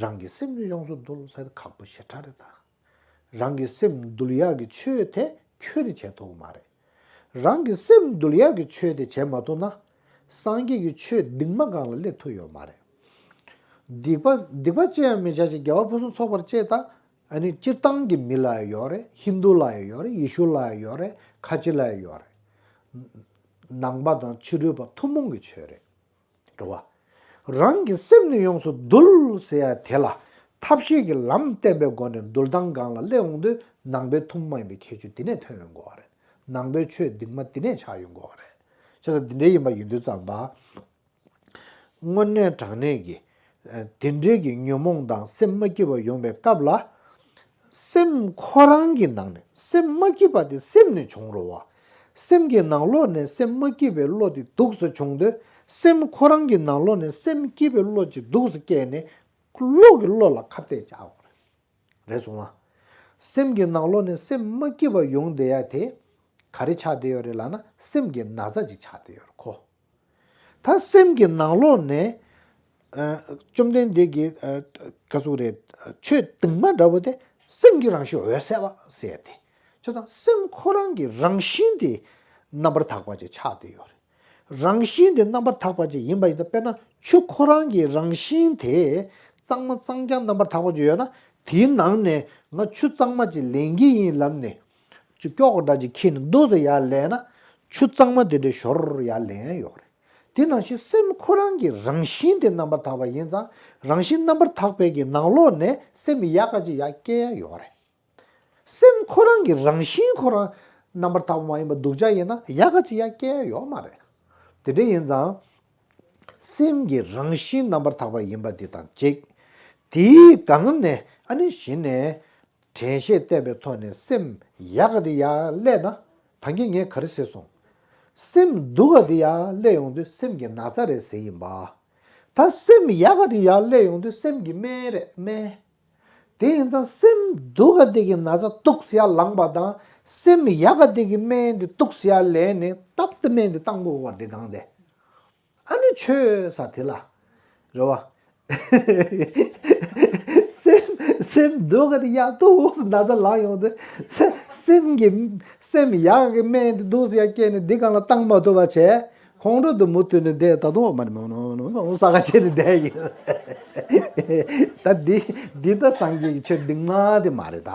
རང་གི་སེམས་ནི་ཡོངས་སུ་འདུལ་ཟེར་དེ་ཁག་པོ་ཞེ་དྲག་རེད་ད། རང་གི་སེམས་འདུལ་ཡག་གི་ཆོས་དེ་ཁྱོན་ནས་བྱེད་ཐུབ་ཀྱི་མ་རེད། རང་གི་སེམས་འདུལ་ཡག་གི་ཆོས་དེ་བྱེད་མ་ཐུབ་ན། སངས་རྒྱས་ཀྱི་ཆོས་སྡིག་མ་སྒང་ལ་སླེབས་ཐུབ་ཡོད་མ་རེད། སྡིག་པ་སྡིག་པ་ཅི་ཡང་མི་བྱ་ཞིང་། དགེ་བ་ཕུན་སུམ་ཚོགས་པར་སྤྱད་ད། ཨ་ནི་སྤྱིར་བཏང་གི་མི་ལ་ཡང་ཡོད་རེད། ཧིན་དུ་ལ་ཡང་ཡོད་རེད། ཡེ་ཤུ་ལ་ཡང་ཡོད་རེད། ཁ་ཆེ་ལ་ཡང་ཡོད་རེད། ནང་པ་དང་ཕྱི་རོལ་པ་ཐུན་མོང་གི་ཆོས་རེད། རེད་པ། རང་གི་སེམས་ནི་ཡོངས་སུ་འདུལ་ཟེར་ཡ་དེ་ལ་ཐབས་ཤེས་ཀྱི་ལམ་བསྟན་པའི་སྒོ་ནས་འདུལ་སྟངས་སྒང་ལ་སླེབས་འོང་དུས། ནང་པའི་ཐུན་མོང་མ་ཡིན་པའི་ཁྱད་ཆོས་དེ་ནས་ཐོན་ཡོང་དགོས་པ་རེད། ནང་པའི་ཆོས་སྡིག་མ་དེ་ནས་ཆགས་ཡོང་དགོས་པ་རེད། བྱས་ཙང་དེ་འདྲ་ཡིན་པ་ཡིན་དུས་ཙམ་པ། དངོས་གནས་དྲང་གནས་ཀྱི་ཨ་དེ་འདྲའི་གི་ཉོན་མོངས་དང་སེམས་མ་སྐྱིད་པ་ཡོང་བའི་སྐབས་ལ། སེམས་ཁོ་རང་གི་ནང་ནས་སེམས་མ་སྐྱིད་པ་དེ་སེམས་ནས་བྱུང་རེད་པ། སེམས་ཀྱི་ནང་ལོགས་ནས་སེམས་མ་སྐྱིད་པའི་བློ་དེ་འདུག་སེ་བྱུང་དུས། སེམས་ཁོ་རང་གི་ནང་ལོགས་ནས་སེམས་སྐྱིད་པའི་བློ་ཅིག་འདུག་སེ་སྐྱེས་ནས། བློ་གི་བློ་ལ་ཁ་གཏད་བཅག་དགོས་རེད། རེད་སོང་ང་། སེམས་ཀྱི་ནང་ལོགས་ནས་སེམས་མ་སྐྱིད་པ་ཡོང་བསྡད་ཡ་དེ་ག་རེ་ཆགས་བསྡད་ཡོད་རེད་ལབ་ན། སེམས་ཀྱི་ན་ཚ་ཅིག་ཆགས་བསྡད་ཡོད་རེད་ཁོ། ད་སེམས་ཀྱི་ནང་ལོགས་ནས་ཨ་བཅོམ་ལྡན་འདས་ཀྱིས་ཨ་ག་ཟེར་དགོས་རེད། ཆོས་སྡིག་མ་འདྲ་པོ་དེ་སེམས་ཀྱི་རང་བཞིན་འོད་གསལ་བ་ཟེར་ཡ་དེ། བྱས་ཙང་སེམས་ཁོ་རང་གི་རང་བཞིན་དེ་རྣམ་པར་དག་པ་ཅིག་ཆགས་བསྡད་ཡོད་རེད། རང་བཞིན་དེ་རྣམ་པར་དག་པ་ཅིག་ཡིན་པ་ཡིན་ཙང་། དཔེར་ན་ཆུ་ཁོ་རང་གི་རང་བཞིན་དེ་གཙང་མ་གཙང་རྐྱང་རྣམ་པར་དག་པ་ཅིག་ཡོད་ན། དེའི་ནང་ནས་ང་ཆུ་གཙང་མ་ཅིག་ལེན་གྱི་ཡིན་ལབ་ནས། ཆུ་ཀྱོག་འདྲ་ཅིག་ཁྱེར་ནས་འདུག་སེ་ཡར་ལེན་ན། ཆུ་གཙང་མ་དེ་འདྲ་ཞོར་ཡར་ལེན་ཡ་ཡོད་རེད། དེ་ནང་བཞིན་སེམས་ཁོ་རང་གི་རང་བཞིན་དེ་རྣམ་པར་དག་པ་ཡིན་ཙང་། རང་བཞིན་རྣམ་པར་དག་པའི་གི་ནང་ལོགས་ནས་སེམས་ཡག་ག་ཅིག་ཡར་སྐྱེ་ཡ་ཡོད་རེད། སེམས་ཁོ་རང་གི་རང་བཞིན་ཁོ་རང་རྣམ་པར་དག་པ་མ་ཡིན་པ་སྡུག་ཅག་ཡིན་ན་ཡག་ག་ཅིག་ཡར་སྐྱེ་ཡ་ཡོད་མ་རེད། དེ་འདྲ་ཡིན་ཙང་ སེམས་ཀྱི་རང་བཞིན་རྣམ་པར་དག་པ་ཡིན་པ་འདི་དང་གཅིག་དེའི་སྒང་ནས་ཨ་ནི་གཞི་ནས་དྲན་ཤེས་བསྟེན་པའི་ཐོག་ནས་སེམས་ཡག་ག་དེ་ཡར་སླེབས་ན། ད་གིན་ངས་ག་རེ་ཟེར་སོང་། སེམས་སྡུག་ག་དེ་ཡར་སླེབས་ཡོང་དུས་སེམས་ཀྱི་ན་ཚ་རེད་ཟེར་ཡིན་པ། ད་སེམས་ཡག་ག་དེ་ཡར་སླེབས་ཡོང་དུས་སེམས་ཀྱི་སྨན་རེད་སྨན། དེ་ཡིན་ཙང་སེམས་སྡུག་ག་དེ་གི་ན་ཚ་ཏོག་ཙམ་ཡར་ལངས་པ་དང་སེམས་ཡག་ག་དེ་གི་སྨན་དེ་ཏོག་ཙམ་ཡར་ལེན་ནས་རྟག་ཏུ་སྨན་དེ་བཏང་དགོས་པ་འདི་གང་དེ། ཨ་ནི་ཆོས་ས་དེ་ལ། རེད་བ། སེམས་སེམས་སྡུག་ག་དེ་ཡར་ཏོག་ཙམ་ན་ཚ་ལངས་ཡོང་དུས་སེ- སེམས་ཀྱི་སེམས་ཡག་གི་སྨན་དེ་ཏོག་ཙམ་ཡར་བསྐྱལ་ནས་འདི་གང་ལ་བཏང་མ་ཐུབ་པ་བྱས། ཁོང་ཁྲོ་དུ་མུ་མཐུད་ནས་བསྡད་ད་དུང་མ་རེད་མ་རེད་མ་རེད་ས་ག་བྱས་ནས་བསྡད་ཡིན། ད་འདི་འདི་ད་སངས་རྒྱས་ཀྱི་ཆོས་འདུག་མ་དེ་མ་རེད་ད།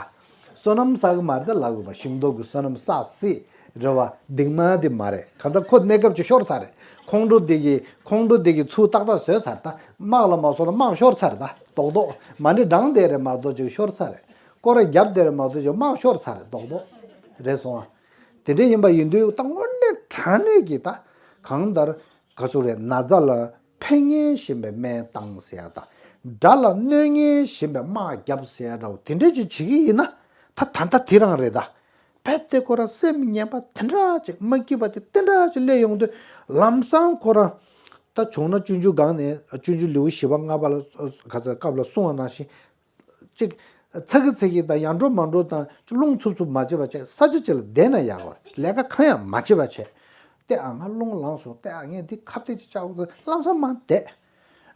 བསོད་ནམས་བསགས་ཀྱི་མ་རེད་ད་ལབ་དགོས་པ་ཤིང་ཏོག་གི་བསོད་ནམས་བསགས་སྲིད་རེད་བ་འདུག་མ་དེ་མ་རེད་གང་ལྟར་ཁོ་གནས་སྐབས་ཀྱི་ཤོར་ཚར་རེད། ཁོང་ཁྲོ་དེ་གི་ཁོང་ཁྲོ་དེ་གི་ཚུར་ཏག་ཏག་བཟོས་ཚར་ད་དམག་ལ་མ་སོང་ན་དམག་ཤོར་ཚར་རེད་ད་རྡོག་རྡོག་མ་ཎི་བགྲངས་བསྡད་རེད་མ་གཏོགས་ཅིག་ཤོར་ཚར་རེད། སྐོར་ར་བརྒྱབ་བསྡད་རེད་མ་གཏོགས་ཅིག་དམག་ཤོར་ཚར་རེད་རྡོག་རྡོག་རེད་སོང་ཨ། དེ་འདྲ་ཡིན་པ་ཡིན་དུས་ད་དངོས་གནས་དྲང་གནས་ཀྱི་ད་གང་ལྟར་ག་ཚོད་རེད་ན་ཚ་ལ་ཕན་ངེས་བཞིན་པའི་སྨན་བཏང་ཟེར་ཡ་ད། དགྲ་ལ་གནོད་ངེས་བཞིན་པའི་དམག་བརྒྱབ་ཟེར་ཡ་འདྲ་བོ་དེ་འདྲས་ཅིག་བྱེད་ཀྱི་ཡིན་ན་ད་ད་ལྟ་དེ་རང་རེད་ད། རྦད་དེ་ཁོ་རང་སེམས་ངན་པ་དེ་འདྲ་ཅིག་མ་སྐྱིད་པ་དེ་དེ་འདྲ་ཅིག་སླེབས་ཡོང་དུས་ལམ་སང་ཁོ་རང་ད་བྱུང་ན་སྤྱོད་འཇུག་སྒང་ནས་སྤྱོད་འཇུག་ལེའུ་བཞི་པ་ལྔ་པ་ལ་ག་ཚོད་སྐབས་ལ་གསུངས་པ་ནང་བཞིན། གཅིག་ཚ་གི་ཚ་གི་དང་ཡར་འགྲོ་མར་འགྲོ་དང་རླུང་འཚུབ་འཚུབ་མ་བྱེད་པ་བྱས་ས་ཆ་གཅིག་ལ་བསྡད་ན་ཡག་གོ་ལས་ཀ་གང་ཡང་མ་བྱེད་པ་བྱས། ཏེ་ཨ་ང་རླུང་ལངས་སོང་ཏེ་ཨ་ངས་འདི་ཁ་གཏད་ཅིག་བཅག་དགོས་ལམ་སང་མ་བསྡད།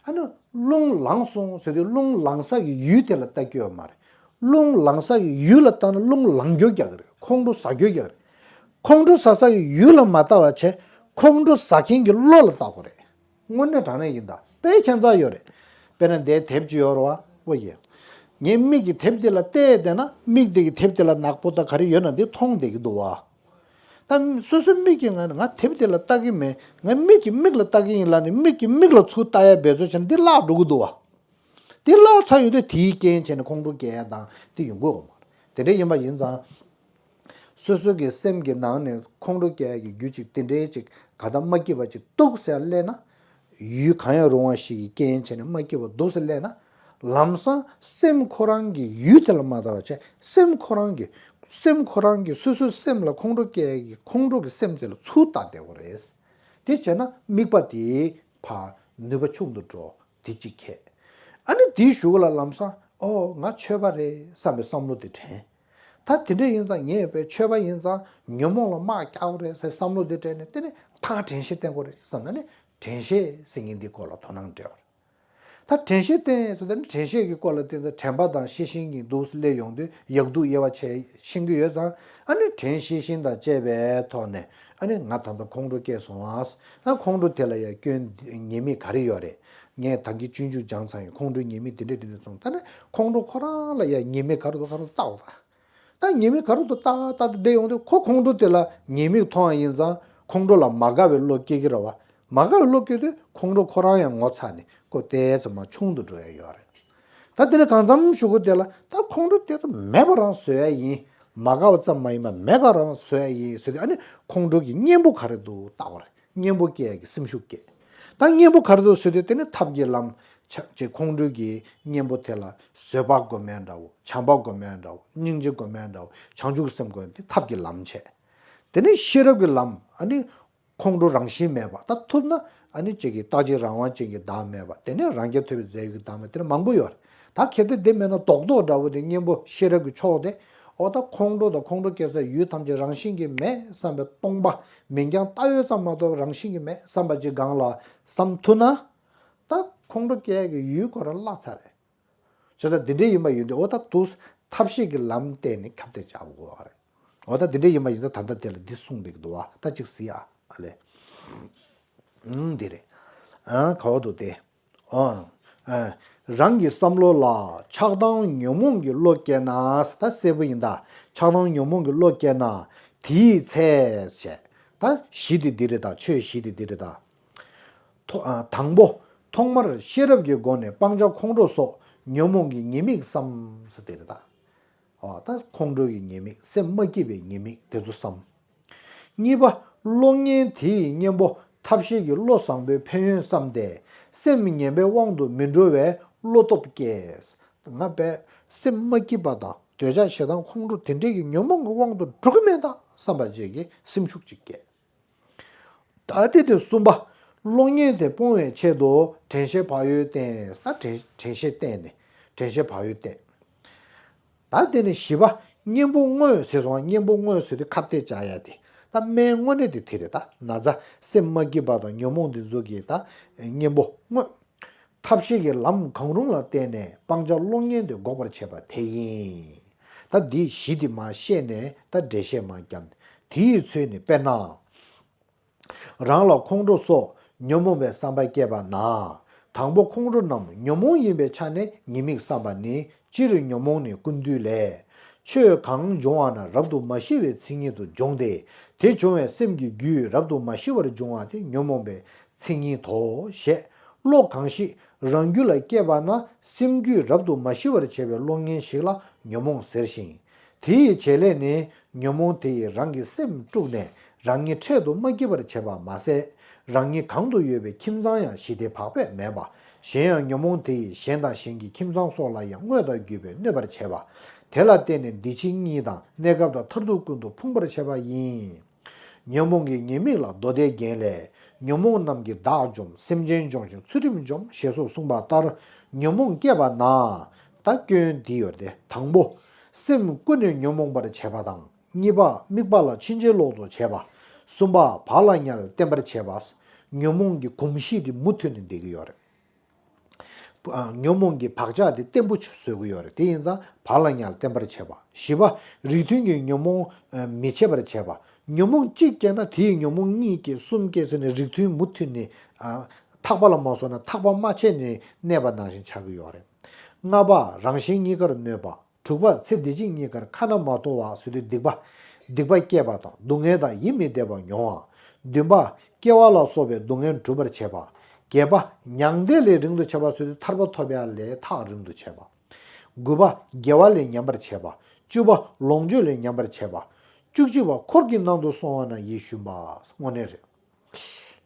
ཨ་ནི་རླུང་ལངས་སོང་ཟེར་དུས་རླུང་ལངས་ས་གི་ཡུལ་དེ་ལ་ལྟ་རྒྱུ་ཡོད་མ་རེད། རླུང་ལངས་ས་གི་ཡུལ་ལ་ལྟ་ན་རླུང་ལངས་རྒྱུ་རྒྱག་གི་རེད་ཁོང་ཁྲོ་ཟ་རྒྱུ་རྒྱག་གི་རེད། ཁོང་ཁྲོ་ཟ་ས་གི་ཡུལ་ལ་མ་ལྟ་བ་བྱས་ཁོང་ཁྲོ་ཟ་མཁན་གྱི་བློ་ལ་ལྟ་དགོས་རེད། དངོས་གནས་དྲང་གནས་ཡིན་ད། དཔེ་ཁྱད་མཚར་ཡོད་རེད། དཔེར་ན་འདའི་དེབ་ཅིག་ཡོད་རེད་བ། ཨོ་ཡེ། ངས་མིག་གིས་དེབ་དེ་ལ་བལྟས་བསྡད་ན་མིག་དེ་གིས་དེབ་དེ་ལ་ནག་པོ་དང་ག་རེ་ཡོད་ན་འདི་མཐོང་བསྡད་ཀྱི་འདུག་བ། ད་སོ་སོའི་མིག་གིས་ང་ང་དེབ་དེ་ལ་ལྟ་གི་མེད་ང་མིག་གིས་མིག་ལ་ལྟ་གི་ཡིན་ལབ་ནས་མིག་གིས་མིག་ལ་ཚུར་ལྟ་ཡ་འབད་རྩོལ་བྱས་ན་འདི་བརླག་འགྲོ་གི་འདུག་བ། འདི་བརླག་ཚར་ཡོང་དུས་དེའི་རྐྱེན་བྱས་ནས་ཁོང་ཁྲོ་སྐྱེ་ཡ་དང་འདི་ཡོང་གི་ཡོད་མ་རེད། དེ་འདྲ་ཡིན་པ་ཡིན་ཙང་། སོ་སོ་གི་སེམས་ཀྱི་ནང་ནས་ཁོང་ཁྲོ་སྐྱེ་ཡ་གི་རྒྱུ་ཅིག་དེ་འདྲའི་ཅིག་ག་ད་མ་སྐྱིད་པ་ཅིག་འདུག་ཟེར་སླེབས་ན། ཡུལ་གང་ཡང་རུང་བ་ཞིག་གི་རྐྱེན་བྱས་ནས་མ་སྐྱིད་པ་འདུག་ཟེར་སླེབས་ན། ལམ་སང་སེམས་ཁོ་རང་གི་ཡུལ་དེ་ལ་མ་ལྟ་བ་བྱས་སེམས་ཁོ་རང་གི་སེམས་ཁོ་རང་གི་སོ་སོའི་སེམས་ལ་ཁོང་ཁྲོ་སྐྱེ་ཡ་གི་ཁོང་ཁྲོ་གི་སེམས་དེ་ལ་ཚུར་ལྟ་བསྡད་དགོས་རེད། དེ་བྱས་ན་དམིགས་པ་དེ་ཕར་ནུས་པ་ཆུང་དུ་འགྲོ། དེ་གཅིག་ཁེ། ཨ་ནི་དེའི་གཞུག་ལ་ལམ་སང་ཨོ་ང་ཆོས་པ་རེད་བསམ་པའི་བསམ་བློ་དེ་དྲན། ད་དེ་འདྲ་ཡིན་ཙང་ངས་བས་ཆོས་པ་ཡིན་ཙང་ཉོན་མོངས་ལ་དམག་རྒྱག་དགོས་རེད་ཟེར་བསམ་བློ་དེ་དྲན་ནས་དེ་ནས་ཐང་དྲན་ཤེས་བསྟེན་དགོས་རེད་བསམ་ན་ནི་དྲན་ཤེས་ཟེར་མཁན་འདིའི་སྐོར་ལ་དོ་སྣང་སྤྲད་པ་རེད། ད་དྲན་ཤེས་བསྟེན་ཟེར་ད་ནི་དྲན་ཤེས་ཀྱི་སྐོར་ལ་བསྟན་ཙང་དྲན་པ་དང་ཤེས་བཞིན་གྱི་འདུག་སླེབས་ཡོང་དུས་ཡག་སྡུག་དབྱེ་བ་ཕྱེ་ཤེས་ཀྱི་ཡོད་ཙང་ཨ་ནི་དྲན་ཤེས་བཞིན་དང་བཅས་པའི་ཐོག་ནས་ཨ་ནི་ང་ད་ལྟ་ཁོང་ཁྲོ་སྐྱེས་སོང་ཨ། ད་ཁོང་ཁྲོ་དེ་ལ་ཡང་སྐྱོན་ཉེས་དམིགས་ག་རེ་ཡོད་རེད། ངས་ད་གིན་སྤྱོད་འཇུག་སྦྱངས་ཚར་ཡོད་ཁོང་ཁྲོའི་ཉེས་དམིགས་དེ་འདྲས་དེ་འདྲས་སོང་ད་ནི་ཁོང་ཁྲོ་ཁོ་རང་ལ་ཡང་ཉེས་དམིགས་ག་རེ་འདུག་ག་རེ་འདུག་བལྟ་འོ་ད། ད་ཉེས་དམིགས་ག་རེ་འདུག་བལྟ་བལྟ་དུ་བསྡད་ཡོང་དུས་ཁོ་ཁོང་ཁྲོ་དེ་ལ་ཉེས་དམིགས་མཐོང་བ་ཡིན་ཙང་ཁོང་ཁྲོ་ལ་མ་དགའ་བའི་བློ་སྐྱེ་གི་རེད་བ། མ་དགའ་བའི་བློ་སྐྱེ་དུས་ཁོང་ཁྲོ་ཁོ་རང་ཡང་ངོ་ཚ་ནས་ཁོ་ཏོག་ཙམ་མར་ཆུང་དུ་འགྲོ་ཡ་ཡོད་རེད། ད་དེ་ནས་གང་འཚམ་གཞུག་གུ་དེ་ལ་ད་ཁོང་ཁྲོ་དེ་ད་མེད་པ་རང་བཟོ་ཡ་ཡིན། མ་དགའ་བ་ཙམ་མ་ཡིན་པར་མེད་པ་རང་བཟོ་ཡ་ཡིན་ཟེར་དུས་ཨ་ནི་ཁོང་ཁྲོ་གི་གཉེན་པོ་ག་རེ་འདུག་བལྟ་བ་རེད། གཉེན་པོ་སྐྱེ་ཡ་གི་སེམས་ཤུགས་སྐྱེ། ད་གཉེན་པོ་ག་རེ་འདུག་ཟེར་དུས་དེ་ནི་ཐབས་ཀྱི་ལམ་ཆ་ཅེས་ཁོང་ཁྲོ་གི་གཉེན་པོ་དེ་ལ་བཟོད་པ་སྒོམ་ཡ་འདྲ་བོ་བྱམས་པ་སྒོམ་ཡ་འདྲ་བོ་སྙིང་རྗེ་སྒོམ་ཡ་འདྲ་བོ་བྱང་ཆུབ་ཀྱི་སེམས་སྒོམ་ཡ་དེ་ཐབས་ཀྱི་ལམ་བྱས། དེ་ནི་ཤེས་རབ་ཀྱི་ལམ་ཨ་ནི། ཁོང་ཁྲོ་རང་བཞིན་མེད་པ་ད་ཐུབ་ན་ཨ་ནི་གཅིག་གིས་རྟག་གཅིག་རང་དབང་ཅན་གྱི་བདག་མེད་པ་དེ་ནས་རང་རྒྱལ་ཐོབ་པའི་རྫས་ཡོད་ཀྱི་བདག་མེད་དེ་ནས་མང་པོ་ཡོད་རེད། ད་གལ་ཏེ་དེ་མེད་ན་རྡོག་རྡོག་འདྲ་བོ་དེ་གཉེན་པོ་ཤེས་རབ་ཀྱི་ཕྱོགས་དེ་འོ་ད་ཁོང་ཁྲོ་དང་ཁོང་ཁྲོ་སྐྱེ་སའི་ཡུལ་ཐམས་ཅད་རང་བཞིན་གྱིས་མེད་བསམ་པའི་སྟོང་པ་མིང་རྐྱང་བལྟ་ཡོད་ཙམ་མ་གཏོགས་རང་བཞིན་གྱིས་མེད་བསམ་པ་ཅིག་སྒང་ལ་བསམ་ཐུབ་ན་ད་ཁོང་ཁྲོ་སྐྱེ་ཡ་གི་ཡུལ་ཁོ་རང་བརླག་ཚར་རེད། བྱས་ཙང་འདི་འདྲའི་ཡིན་པ་ཡིན་དུས་འོ་ད་དུས་ཐབས་ཤེས་ཀྱི་ལམ་བསྟན་ནས་ཁྱབ་གདལ་བྱ་དགོས་པ་རེད། འོ་ད་འདི་འདྲའི་ཡིན་པ་ཡིན་ཙང་ད་ལྟ་དེ་ལ་འདི་གསུངས་འདུག་འདུག་བ་ད་ཅིག་ཟེར་ཡ་ཨ་ལས། ཨང་འདི་རེད། ཨང་ག་བ་འདུག་སྟེ། ཨང་། ཨ། རང་གི་བསམ་བློ་ལ་ཆགས་སྡང་ཉོན་མོངས་ཀྱི་བློ་སྐྱེས་ན་ད་གསལ་པོ་ཡིན་ད་ཆགས་སྡང་ཉོན་མོངས་ཀྱི་བློ་སྐྱེས་ན་དེའི་ཚེ་བྱས་ད་གཞི་དེ་འདི་རེད་ད་ཆོས་གཞི་དེ་འདི་རེད་ད། ཐོ་ཨ། དང་པོ། ཐོག་མར་ཤེས་རབ་ཀྱི་སྒོ་ནས་སྤང་བྱ་ཁོང་ཁྲོ་སོགས་ཉོན་མོངས་ཀྱི་ཉེས་དམིགས་བསམ་ཟེར་དེ་རེད་ད། ཨོ་ད་ཁོང་ཁྲོ་གི་ཉེས་དམིགས་སེམས་མ་སྐྱིད་པའི་ཉེས་དམིགས་དེ་ཚོ་བསམ། གཉིས་པ། གློག་བརྙན་དེའི་གཉེན་པོ་ ཐབས་ཤེས་ཀྱིས་བློ་བཟང་པོའི་ཕན་ཡོན་བསམས་ཏེ། སེམས་ངན་པའི་དབང་དུ་མི་འགྲོ་བའི་བློ་སྟོབས་སྐྱེས། ང་པས་སེམས་མ་སྐྱིད་པ་དང་འདོད་ཆགས་ཞེ་སྡང་ཁོང་ཁྲོ་དེ་འདྲས་ཀྱི་ཉོན་མོངས་ཀྱི་དབང་དུ་འགྲོ་གི་མེད་ད་བསམ་པ་ཅིག་གི་སེམས་ཤུགས་ཅིག་སྐྱེས། ད་ལྟའི་དེ་གསུམ་པ། གློག་བརྙན་དེ་སྤོང་བའི་ཆེད་དུ་དྲན་ཤེས་བག་ཡོད་བསྟེན། ད་དྲན་དྲན་ཤེས་བསྟེན་ནས་དྲན་ཤེས་བག་ཡོད་བསྟེན། ད་དེ་ནས་བཞི་པ། གཉེན་པོ་བསྔོས་ཟེར་སོང་། གཉེན་པོ་བསྔོས་ཟེར་དུས་ཁ་གཏད་བཅག་ཡ་དེ། ད་སྨན་དངོས་གནས་དེ་དེ་རེད། ད་ན་ཚ་སེམས་མ་སྐྱིད་པ་དང་ཉོན་མོངས་དེ་ཚོ་གིས་ད་གཉེན་པོ་བསྔོས། ཐབས་ཤེས་ཀྱི་ལམ་གང་རུང་ལ་བརྟེན་ནས་སྤང་བྱ་གློག་བརྙན་དེ་འགོག་པར་བྱེད་པ་དེ་ཡིན། ད་འདིའི་གཞི་དེ་མར་བཤད་ནས་ད་འགྲེལ་བཤད་མར་བརྒྱབ། དེའི་ཚུལ་ནི་དཔེར་ན། རང་ལ་ཁོང་ཁྲོ་སོགས་ཉོན་མོངས་པའི་བསམ་པ་སྐྱེས་པ་ན། དང་པོ་ཁོང་ཁྲོ་རྣམས་ཉོན་མོངས་ཡིན་པའི་ཆ་ནས་ཉེས་དམིགས་བསམ་པ་ནི། སྤྱིར་ཉོན་མོངས་ནི་ཀུན་བཏུས་ལས། ཆོས་གང་འབྱུང་བ་ན་རབ་ཏུ་མ་ཞི་བའི་མཚན་ཉིད་དུ་འབྱུང་སྟེ། དེ་འབྱུང་བའི་སེམས་ཀྱི་རྒྱུད་རབ་ཏུ་མ་ཞི་བར་འབྱུང་བ་དེ་ཉོན་མོངས་པའི་མཚན་ཉིད་དོ། ཞེས་བློ་གང་ཞིག་རང་རྒྱུད་ལ་སྐྱེས་པ་ན། སེམས་རྒྱུད་རབ་ཏུ་མ་ཞི་བར་བྱེད་པའི་གློག་བརྙན་ཞིག་ལ་ཉོན་མོངས་ཟེར་ཞིང་། དེ་ཡི་བྱེད་ལས་ནི། ཉོན་མོངས་དེ་ཡིས་རང་གི་སེམས་དཀྲུགས་ནས། རང་ཉིད་འཕྲལ་དུ་མ་སྐྱིད་པར་བྱེད་པ་མ་ཟད། རང་ཉིད་གང་དུ་ཡོད་པའི་ཁྱིམ་ཚང་ཡང་ཞི་བདེ་བག་ཕེབས་མེད་པ། གཞན་ཡང་ཉོན་མོངས་དེ་ཡིས་གཞན་དང་གཞན་གྱི་ཁྱིམ་ཚང་སོགས་ལ་ཡང་དངོས་དང་བརྒྱུད་པའི་གནོད་པར་བྱེད་པ། དེ་ལ་བརྟེན་ནས་འདི་ཕྱི་གཉིས་དང་གནས་སྐབས་དང་མཐར་ཐུག་ཀུན་ཏུ་ཕུང་བར་བྱེད་པ་ཡིན། ཉོན་མོངས་ཀྱི་ཉེས་དམིགས་ལ་མདོ་སྡེ་རྒྱན་ལས། ཉོན་མོངས་རྣམས་ཀྱིས་བདག་འཇོམས། སེམས་ཅན་འཇོམས་ཤིང་ཚུལ་ཁྲིམས་འཇོམས། ཞེས་སོགས་གསུངས་པ་ལྟར། ཉོན་མོངས་སྐྱེས་པ་ན། ད་སྐྱོན་འདི་ཡོད་དེ། དང་པོ། སེམས་ཀུན་ནས་ཉོན་མོངས་པར་བྱེད་པ་དང་། གཉིས་པ། དམིགས་པ་ལ་ཕྱིན་ཅི་ལོག་ཏུ་བྱེད་པ། གསུམ་པ། བག་ལ་ཉལ་བརྟན་པར་བྱེད་པ། ཉོན་མོངས་ཀྱི་གོམས་གཤིས་དེ་མུ་མཐུད་ནས་བསྡད་ཀྱི་ཡོད་རེད། ཨ། ཉོན་མོངས་ཀྱི་བག་ཆགས་དེ་བརྟན་པོ་བཟོ་གི་ཡོད་རེད། དེ་ཡིན་ཙང་བག་ལ་ཉལ་བརྟན་པར་བྱེད་པ། བཞི་པ། རིགས་མཐུན་གྱི་ཉོན་མོངས་མི་བྱེད་པར་བྱེད་པ། ཉོན་མོངས་གཅིག་སྐྱེས་ན་དེ་ཡི་ཉོན་མོངས་གཉིས་སྐྱེ། གསུམ་སྐྱེ་ཟེར་ནས་རིགས་མཐུན་མུ་མཐུད་ནས། ཨ། ཐག་པ་ལ་མ་སོང་ན་ཐག་པ་མ་ཆད་ནས་གནས་པ་ནང་བཞིན་ཆགས་ཀྱི་ཡོད་རེད། ལྔ་པ། རང་གཞན་གཉིས་ཀར་གནོད་པ། དྲུག་པ། ཚེ་འདི་ཕྱི་གཉིས་ཀར་ཁ་ན་མ་ཐོ་བ་ཟེར་དུས་སྡིག་པ། སྡིག་པ་སྐྱེས་པ་དང་སྡུག་བསྔལ་དང་ཡིད་མི་བདེ་བ་མྱོང་བ། བདུན་པ། སྐྱེ་བ་ལ་སོགས་པའི་སྡུག་བསྔལ་སྒྲུབ་པར་བྱེད་པ། བརྒྱད་པ། མྱང་འདས་ལས་རིང་དུ་ཆགས་པ་ཟེར་དུས་ཐར་པ་ཐོབ་ཡ་ལས་ཐག་རིང་དུ་བྱེད་པ། དགུ་པ། དགེ་བ་ལས་ཉམས་པར་བྱེད་པ། བཅུ་པ། ལོངས་སྤྱོད་ལས་ཉམས་པར་བྱེད་པ། བཅུ་གཅིག་པ། འཁོར་གྱི་ནང་དུ་སོང་བ་ན་ཡིད་ཞུམ་པ། དངོས་གནས་རེད།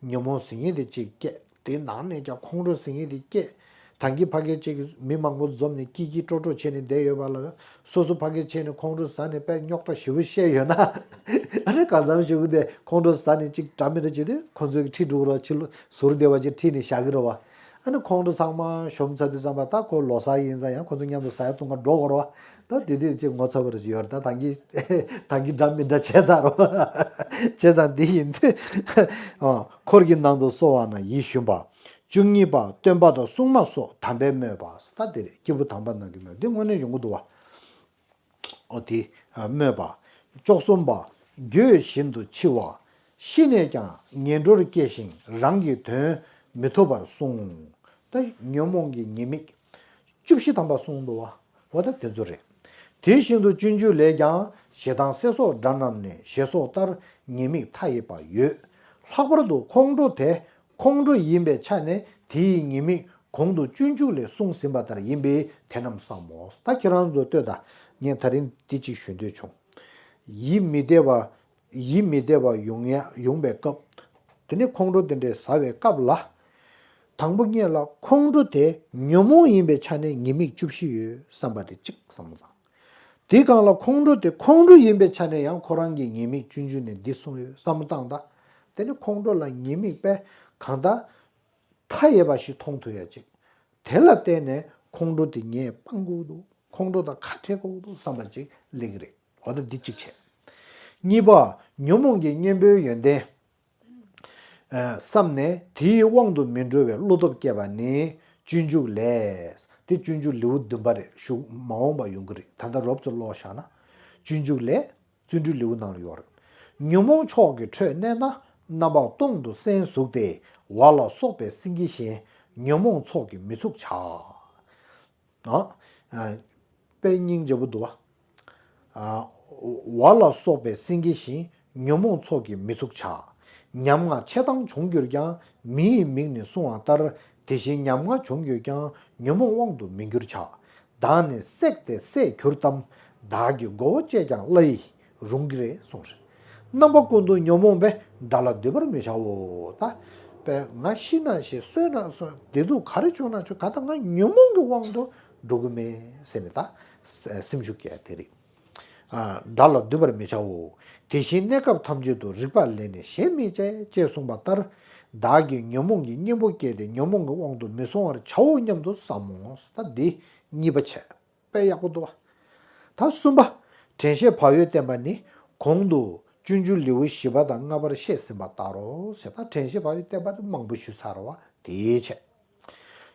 ཉོན་མོངས་ཟེར་མཁན་དེ་གཅིག་སྐྱེས། དེའི་ནང་ནས་ཀྱང་ཁོང་ཁྲོ་ཟེར་མཁན་དེ་སྐྱེས། ད་གིན་ཕ་གི་གཅིག་གིས་མི་མང་པོ་འཛོམས་ནས་སྐྱིད་སྐྱིད་སྤྲོ་སྤྲོ་བྱས་ནས་བསྡད་ཡོད་པ་ལ། སོ་སོ་ཕ་གི་བྱས་ནས་ཁོང་ཁྲོ་ཟ་ནས་དཔེ་རྙོག་དྲ་ཞེ་པོ་བཤད་ཡོད་ན། ཨ་ནི་གང་འཚམ་ཞིག་དེ་ཁོང་ཁྲོ་ཟ་ནས་གཅིག་འདྲ་མི་འདྲ་བྱེད་དུས་ཁོང་ཚོས་ཁྲིད་འགྲོ་གི་རེད། ཕྱི་ལོགས་ཟུར་བདེ་བ་ཅིག་ཁྲིད་ནས་བཞག་གི་རེད་བ། ཨ་ནི་ཁོང་ཁྲོ་ཚང་མ་གཞོམ་ཚར་དུས་ཙམ་པ་ད་ཁོ་ལོ་གསར་ཡིན་ཙང་ཡང་ཁོ་ཚོ་མཉམ་དུ་ཟ་ཡ་བཏུང་ག་འགྲོ་དགོས་རེད་བ། ད་དེ་དུས་ཅིག་ངོ་ཚ་བ་རེ་ཞིག་ཡོད་རེད། ད་ད་གིན་ད་གིན་འདྲ་མི་འདྲ་བྱས་ཚར་རེད་བ། བྱས་ཙང་འདི་ཡིན་དུས། ཨ། འཁོར་གྱི་ནང་དུ་སོང་བ་ན་ཡིད་ཞུམ་པ། བཅུ་གཉིས་པ། སྟོན་པ་དང་སྲུང་མ་སོགས་དམ་པས་སྨོད་པ། ད་དེ་རེད། སྐྱེས་བུ་དམ་པ་རྣམས་ཀྱིས་སྨོད། འདི་དངོས་གནས་ཡོང་གི་འདུག་བ། ཨོ་དེ། ཨ། སྨོད་པ། བཅུ་གསུམ་པ། འགྱོད་བཞིན་དུ་འཆི་བ། ཤི་ནས་ཀྱང་ངན་འགྲོར་སྐྱེ་ཞིང་རང་གི་དོན་མི་ཐུབ་པར་གསུངས། ད་ཉོན་མོངས་ཀྱི་ཉེས་དམིགས་བཅུ་བཞི་ཐམ་པ་གསུངས་འདུག་བ། འོ་ད་དེ་ཚོ་རེད། དེ་བཞིན་དུ་སྤྱོད་འཇུག་ལས་ཀྱང་ཞེ་སྡང་སྲེད་སོགས་དགྲ་རྣམས་ནི་ཞེས་སོགས་ལྟར་ཉེས་དམིགས་མཐའ་ཡས་པ་ཡོད། ལྷག་པར་དུ་ཁོང་ཁྲོ་དེ་ཁོང་ཁྲོ་ཡིན་པའི་ཆ་ནས་དེ་ཡི་ཉེས་དམིགས་གོང་དུ་སྤྱོད་འཇུག་ལས་གསུངས་ཟིན་པ་ལྟར་ཡིན་པས་དེ་རྣམས་བསམ་མོ། ད་ཁྱེད་རང་ཚོ་ལྟོས་དང་། ངས་ད་རིང་འདི་གཅིག་ཞུ་འདོད་བྱུང་། ཡིད་མི་བདེ་བ། ཡིད་མི་བདེ་བ་ཡོང་ཡ་ཡོང་པའི་སྐབས། དེ་ནས་ཁོང་ཁྲོ་དེ་འདྲའི་ཟ་བའི་སྐབས་ལ། དང་པོ་ཉིད་ལ་ཁོང་ཁྲོ་དེ་ཉོན་མོངས་ཡིན་པའི་ཆ་ནས་ཉེས་དམིགས་བཅུ་བཞི་ཡོད་བསམ་པ་དེ་གཅིག་བསམ་བློ་བཏང་། དེའི་སྒང་ལ་ཁོང་ཁྲོ་དེ་ཁོང་ཁྲོ་ཡིན་པའི་ཆ་ནས་ཡང་ཁོ་རང་གི་ཉེས་དམིགས་སྤྱོད་འཇུག་ནས་འདི་གསུངས་ཡོད་བསམ་བློ་བཏང་ད། དེ་ནི་ཁོང་ཁྲོ་ལ་ཉེས་དམིགས་པས་གང་ལྟར་མཐའ་ཡས་པ་ཞིག་མཐོང་ཐུབ་ཡ་ཅིག་དེ་ལ་བརྟེན་ནས་ཁོང་ཁྲོ་དེ་ངས་སྤང་དགོས་འདུག་ཁོང་ཁྲོ་དང་ཁ་བྲལ་དགོས་འདུག་བསམ་པ་ཅིག་སླེབས་ཀྱི་རེད། འོ་ན་འདི་གཅིག་བྱས། གཉིས་པ། ཉོན་མོངས་ཀྱི་གཉེན་པོའི་ཡོན་ཏན། ཨ། བསམས་ནས་དེའི་དབང་དུ་མི་འགྲོ་བའི་བློ་སྟོབས་སྐྱེས་པ་ནི་སྤྱོད་འཇུག་ལས། དེ་སྤྱོད་འཇུག་ལེའུ་བདུན་པ་རེད། གཞུག་མ་འོངས་པ་ཡོང་གི་རེད། ད་ལྟ་རོབ་ཙམ་ཀློག་བཞག་ན། སྤྱོད་འཇུག་ལས། བརྩོན་འགྲུས་ལེའུ་ནང་ལ་ཡོད་རེད། ཉོན་མོངས་ཕྱོགས་ཀྱི་ཁྲོད་གནས་ན། རྣམ་པ་སྟོང་དུ་སེམས་ཟུག་སྟེ། བ་ལ་སོགས་པས་སྲིན་གྱི་བཞིན། ཉོན་མོངས་ཚོགས་ཀྱིས་མི་ཚུགས་བྱ། ཨ། ཨ། དཔེ་སྙིང་རྗེ་པོ་འདུག་བ། ཨ། བ་ལ་སོགས་པས་སྲིན་གྱི་བཞིན། ཉོན་མོངས་ཚོགས་ཀྱིས་མི་ཚུགས་བྱ། ཉམ་ང་ཆེ་ཐང་བྱུང་གྱུར་ཀྱང་། མི་ཡི་མིག་ནི་བསྲུང་བ་ལྟར། དེ་བཞིན་ཉམ་ང་བྱུང་གྱུར་ཀྱང་། ཉོན་མོངས་དབང་དུ་མི་འགྱུར་བྱ། བདག་ནི་བསྲེགས་ཏེ་བསད་གྱུར་ཏམ། བདག་གི་མགོ་བོ་བཅད་ཀྱང་བླའི་རུང་གི་རེད་གསུངས་རེད། རྣམ་པ་ཀུན་ཏུ་ཉོན་མོངས་པས། དགྲ་ལ་འདུད་པར་མི་བྱའོ། ད་པས་ང་ཤི་ན་ཤི་གསོན་ན་གསོན་བདེ་སྡུག་ག་རེ་བྱུང་ན་བྱུང་ག་ད་ང་ཉོན་མོངས་ཀྱི་དབང་དུ་འགྲོ་གི་མེད་ཟེར་ནས་ད་སེམས་ཤུགས་སྐྱེ་དེ་རེད། དགྲ་ལ་འདུད་པར་མི་བྱའོ། དེ་བཞིན་གནས་སྐབས་ཐམས་ཅད་དུ། རིག་པ་ལས་ནི་གཞན་མི་སྐྱེ། ཅེས་གསུངས་པ་ལྟར། བདག་གིས་ཉོན་མོངས་ཀྱི་གཉེན་པོ་བསྐྱེད་དེ་ཉོན་མོངས་ཀྱི་དབང་དུ་མི་སོང་བར་བྱའོ་སྙམ་དུ་བསམ་མོ། ད་འདི་གཉིས་པ་བྱས། དཔེ་ཡག་པོ་འདུག་བ། ད་གསུམ་པ། དྲན་ཤེས་བག་ཡོད་བསྟེན་པ་ནི། གོང་དུ་སྤྱོད་འཇུག་ལེའུ་བཞི་པ་དང་ལྔ་པར་བཤད་ཟིན་པ་ལྟར་རོ་ཞེས། ད་དྲན་ཤེས་བག་ཡོད་བསྟེན་པ་དེ་མང་པོ་ཞུས་ཚར་བ་དེའི་ཆེད།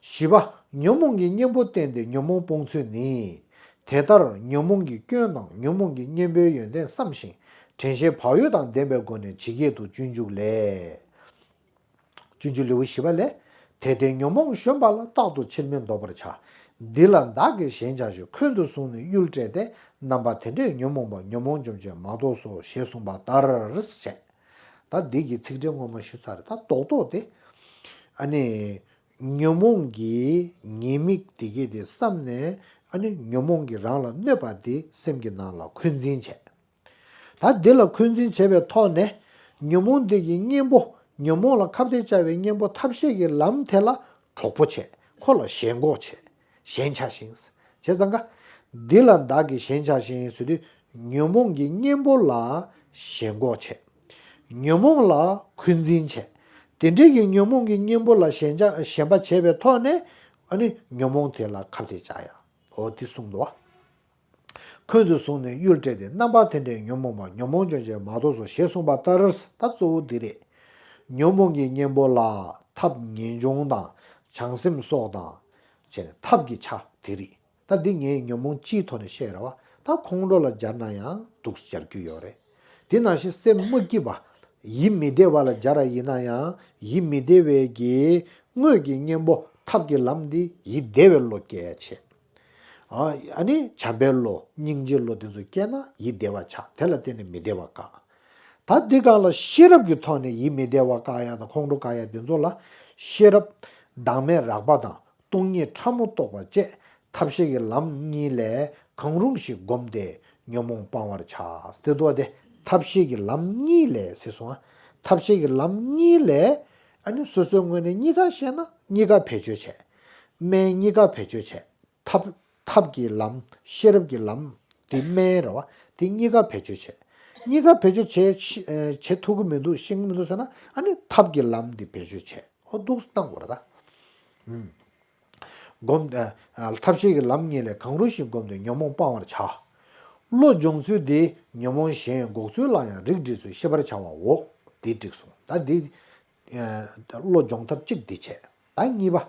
བཞི་པ། ཉོན་མོངས་ཀྱི་གཉེན་པོ་བསྟེན་ཏེ་ཉོན་མོངས་སྤོང་ཚུལ་ནི། དེ་ལྟར་ཉོན་མོངས་ཀྱི་སྐྱོན་དང་ཉོན་མོངས་ཀྱི་གཉེན་པོའི་ཡོན་ཏན་བསམ་ཞིང་དྲན་ཤེས་བག་ཡོད་དང་ལྡན་པའི་སྒོ་ནས་ཇི་སྐད་དུ་སྤྱོད་འཇུག་ལས། སྤྱོད་འཇུག་ལེའུ་བཞི་པ་ལས། དེ་ལྟའི་ཉོན་མོངས་གཞོམ་པ་ལ། རྟག་ཏུ་ཕྱིར་མི་ལྡོག་པར་བྱ། འདི་ལ་བདག་གིས་ཞེན་བྱ་ཞིང་། འཁོན་དུ་བཟུང་ནས་གཡུལ་སྤྲད་དེ། རྣམ་པ་དེ་འདྲས་ཉོན་མོངས་པ། ཉོན་མོངས་འཇོམས་བྱེད་མ་གཏོགས་སོ། ཞེས་གསུངས་པ་ལྟར་བྱས། ད་འདི་གི་ཚིག་འགྲེལ་སྔོན་མ་ཞུས་ཚར་རེད། ད་རྡོག་རྡོག་དེ། ཨ་ནི། ཉོན་མོངས་ཀྱི་ཉེས་དམིགས་དེ་གས་དེ་བསམ་ནས། ཨ་ནི་ཉོན་མོངས་ཀྱིས་རང་ལ་གནོད་པ་དེ་སེམས་ཀྱི་ནང་ལ་འཁོན་འཛིན་བྱས། ད་འདི་ལ་འཁོན་འཛིན་བྱས་པའི་ཐོག་ནས། ཉོན་མོངས་འདི་གི་གཉེན་པོ། ཉོན་མོངས་ལ་ཁ་གཏད་བཅག་པའི་གཉེན་པོ་ཐབས་ཤེས་ཀྱི་ལམ་དེ་ལ་གྲོགས་པོ་བྱས། ཁོ་ལ་ཞེན་ཁོག་བྱས། ཞེན་ཆགས་ཤིང་། བྱས་ཙང་ཀ། འདི་ལ་བདག་གིས་ཞེན་ཆགས་ཤིང་ཟེར་དུས། ཉོན་མོངས་ཀྱི་གཉེན་པོ་ལ་ཞེན་ཁོག་བྱས། ཉོན་མོངས་ལ་འཁོན་འཛིན་བྱས། དེ་འདྲའི་གི་ཉོན་མོངས་ཀྱི་གཉེན་པོ་ལ་ཞེན་ཆགས་ཞེན་པ་བྱས་པའི་ཐོག་ནས། ཨ་ནི་ཉོན་མོངས་དེ་ལ་ཁ་གཏད་བཅག་ཡ། འོ་དེ་གསུངས་འདུག་བ། འཁོན་དུ་བཟུང་ནས་གཡུལ་སྤྲད་དེ། རྣམ་པ་དེ་འདྲས་ཉོན་མོངས་པ། ཉོན་མོངས་སྐྱོན་ཅན་མ་གཏོགས་སོ། ཞེས་གསུངས་པ་ལྟར། ད་གཙོ་བོ་འདི་རེད། ཉོན་མོངས་ཀྱི་གཉེན་པོ་ལ་ཐབས་ངེས་འབྱུང་དང་བྱང་སེམས་སོགས་དང་བྱས་ནས་ཐབས་ཀྱི་ཆ་དེ་རེད། ད་འདི་ངས་ཉོན་མོངས་སྤྱིའི་ཐོག་ནས་བཤད་རེད་བ། ད་ཁོང་ཁྲོ་ལ་སྦྱར་ན་ཡང་འདུག་སྦྱར་རྒྱུ་ཡོད་རེད། དེ་ནང་བཞིན་སེམས་མ་སྐྱིད་པ། ཡིད་མི་བདེ་བ་ལ་སྦྱར་ཡིན་ན་ཡང་ཡིད་མི་བདེ་བའི་གི་དངོས་ཀྱི་གཉེན་པོ་ཐབས་ཀྱི་ལམ་འདི་ཡིད་བདེ་བའི་བློ་སྐྱེ་ཡ་བྱེད། ཨ་ནི་བྱམས་པའི་བློ་སྙིང་རྗེའི་བློ་དེ་ཚོ་སྐྱེས་ན་ཡིད་བདེ་བ་ཆགས། དེ་ལ་བརྟེན་ནས་མི་བདེ་བ་བཀག། ད་འདི་སྒང་ལ་ཤེས་རབ་ཀྱི་ཐོག་ནས་ཡིད་མི་བདེ་བ་བཀག་ཡ་དང་ཁོང་ཁྲོ་བཀག་ཡ་དེ་ཚོ་ལ། ཤེས་རབ་བདག་མེད་རགས་པ་དང་སྟོང་ཉིད་ཕྲ་མོ་རྟོགས་པ་བཅས་ཐབས་ཤེས་ཀྱི་ལམ་གཉིས་ལས་གང་རུང་ཞིག་བསྒོམས་ཏེ་ཉོན་མོངས་སྤང་བར་བྱ། དེ་འདུག་སྟེ། ཐབས་ཤེས་ཀྱི་ལམ་གཉིས་ལས་ཟེར་སོང་ང་། ཐབས་ཤེས་ཀྱི་ལམ་གཉིས་ལས། ཨ་ནི་སོ་སོའི་ངོས་ནས་གཉིས་ཀ་ཤེས་ན་གཉིས་ཀ་བེད་སྤྱོད་བྱས། སྨན་གཉིས་ཀ་བེད་སྤྱོད་བྱས། ཐབས། ཐབས་ཀྱི་ལམ། ཤེས་རབ་ཀྱི་ལམ། དེ་སྨན་རེད་བ། དེ་གཉིས་ཀ་བེད་སྤྱོད་བྱས། གཉིས་ཀ་བེད་སྤྱོད་བྱས་ཤི་ཨ་བྱེད་ཐུབ་ཀྱི་མི་འདུག་ཤེས་ཀྱི་མི་འདུག་ཟེར་ན། ཨ་ནི་ཐབས་ཀྱི་ལམ་འདི་བེད་སྤྱོད་བྱས། ཨོ་འདུག་སེ་བཏང་དགོས་རེད་ད། ཨུམ། སྒོམ། ཨ་ཐབས་ཤེས་ཀྱི་ལམ་གཉིས་ལས་གང་རུང་ཞིག་བསྒོམས་ཏེ་ཉོན་མོངས་སྤང་བར་བྱ། བློ་སྦྱོང་ཚུལ་འདི་ཉོན་མོངས་གཞན་འགོག་ཚུལ་ལ་ཡང་རིགས་འགྲེ་ཚུལ་ཤེས་པར་བྱ་བའོ། འདི་འགྲིག་སོང་། ད་འདི། ཨ་བློ་སྦྱོང་ཐབས་གཅིག་འདི་བྱས། ད་གཉིས་པ།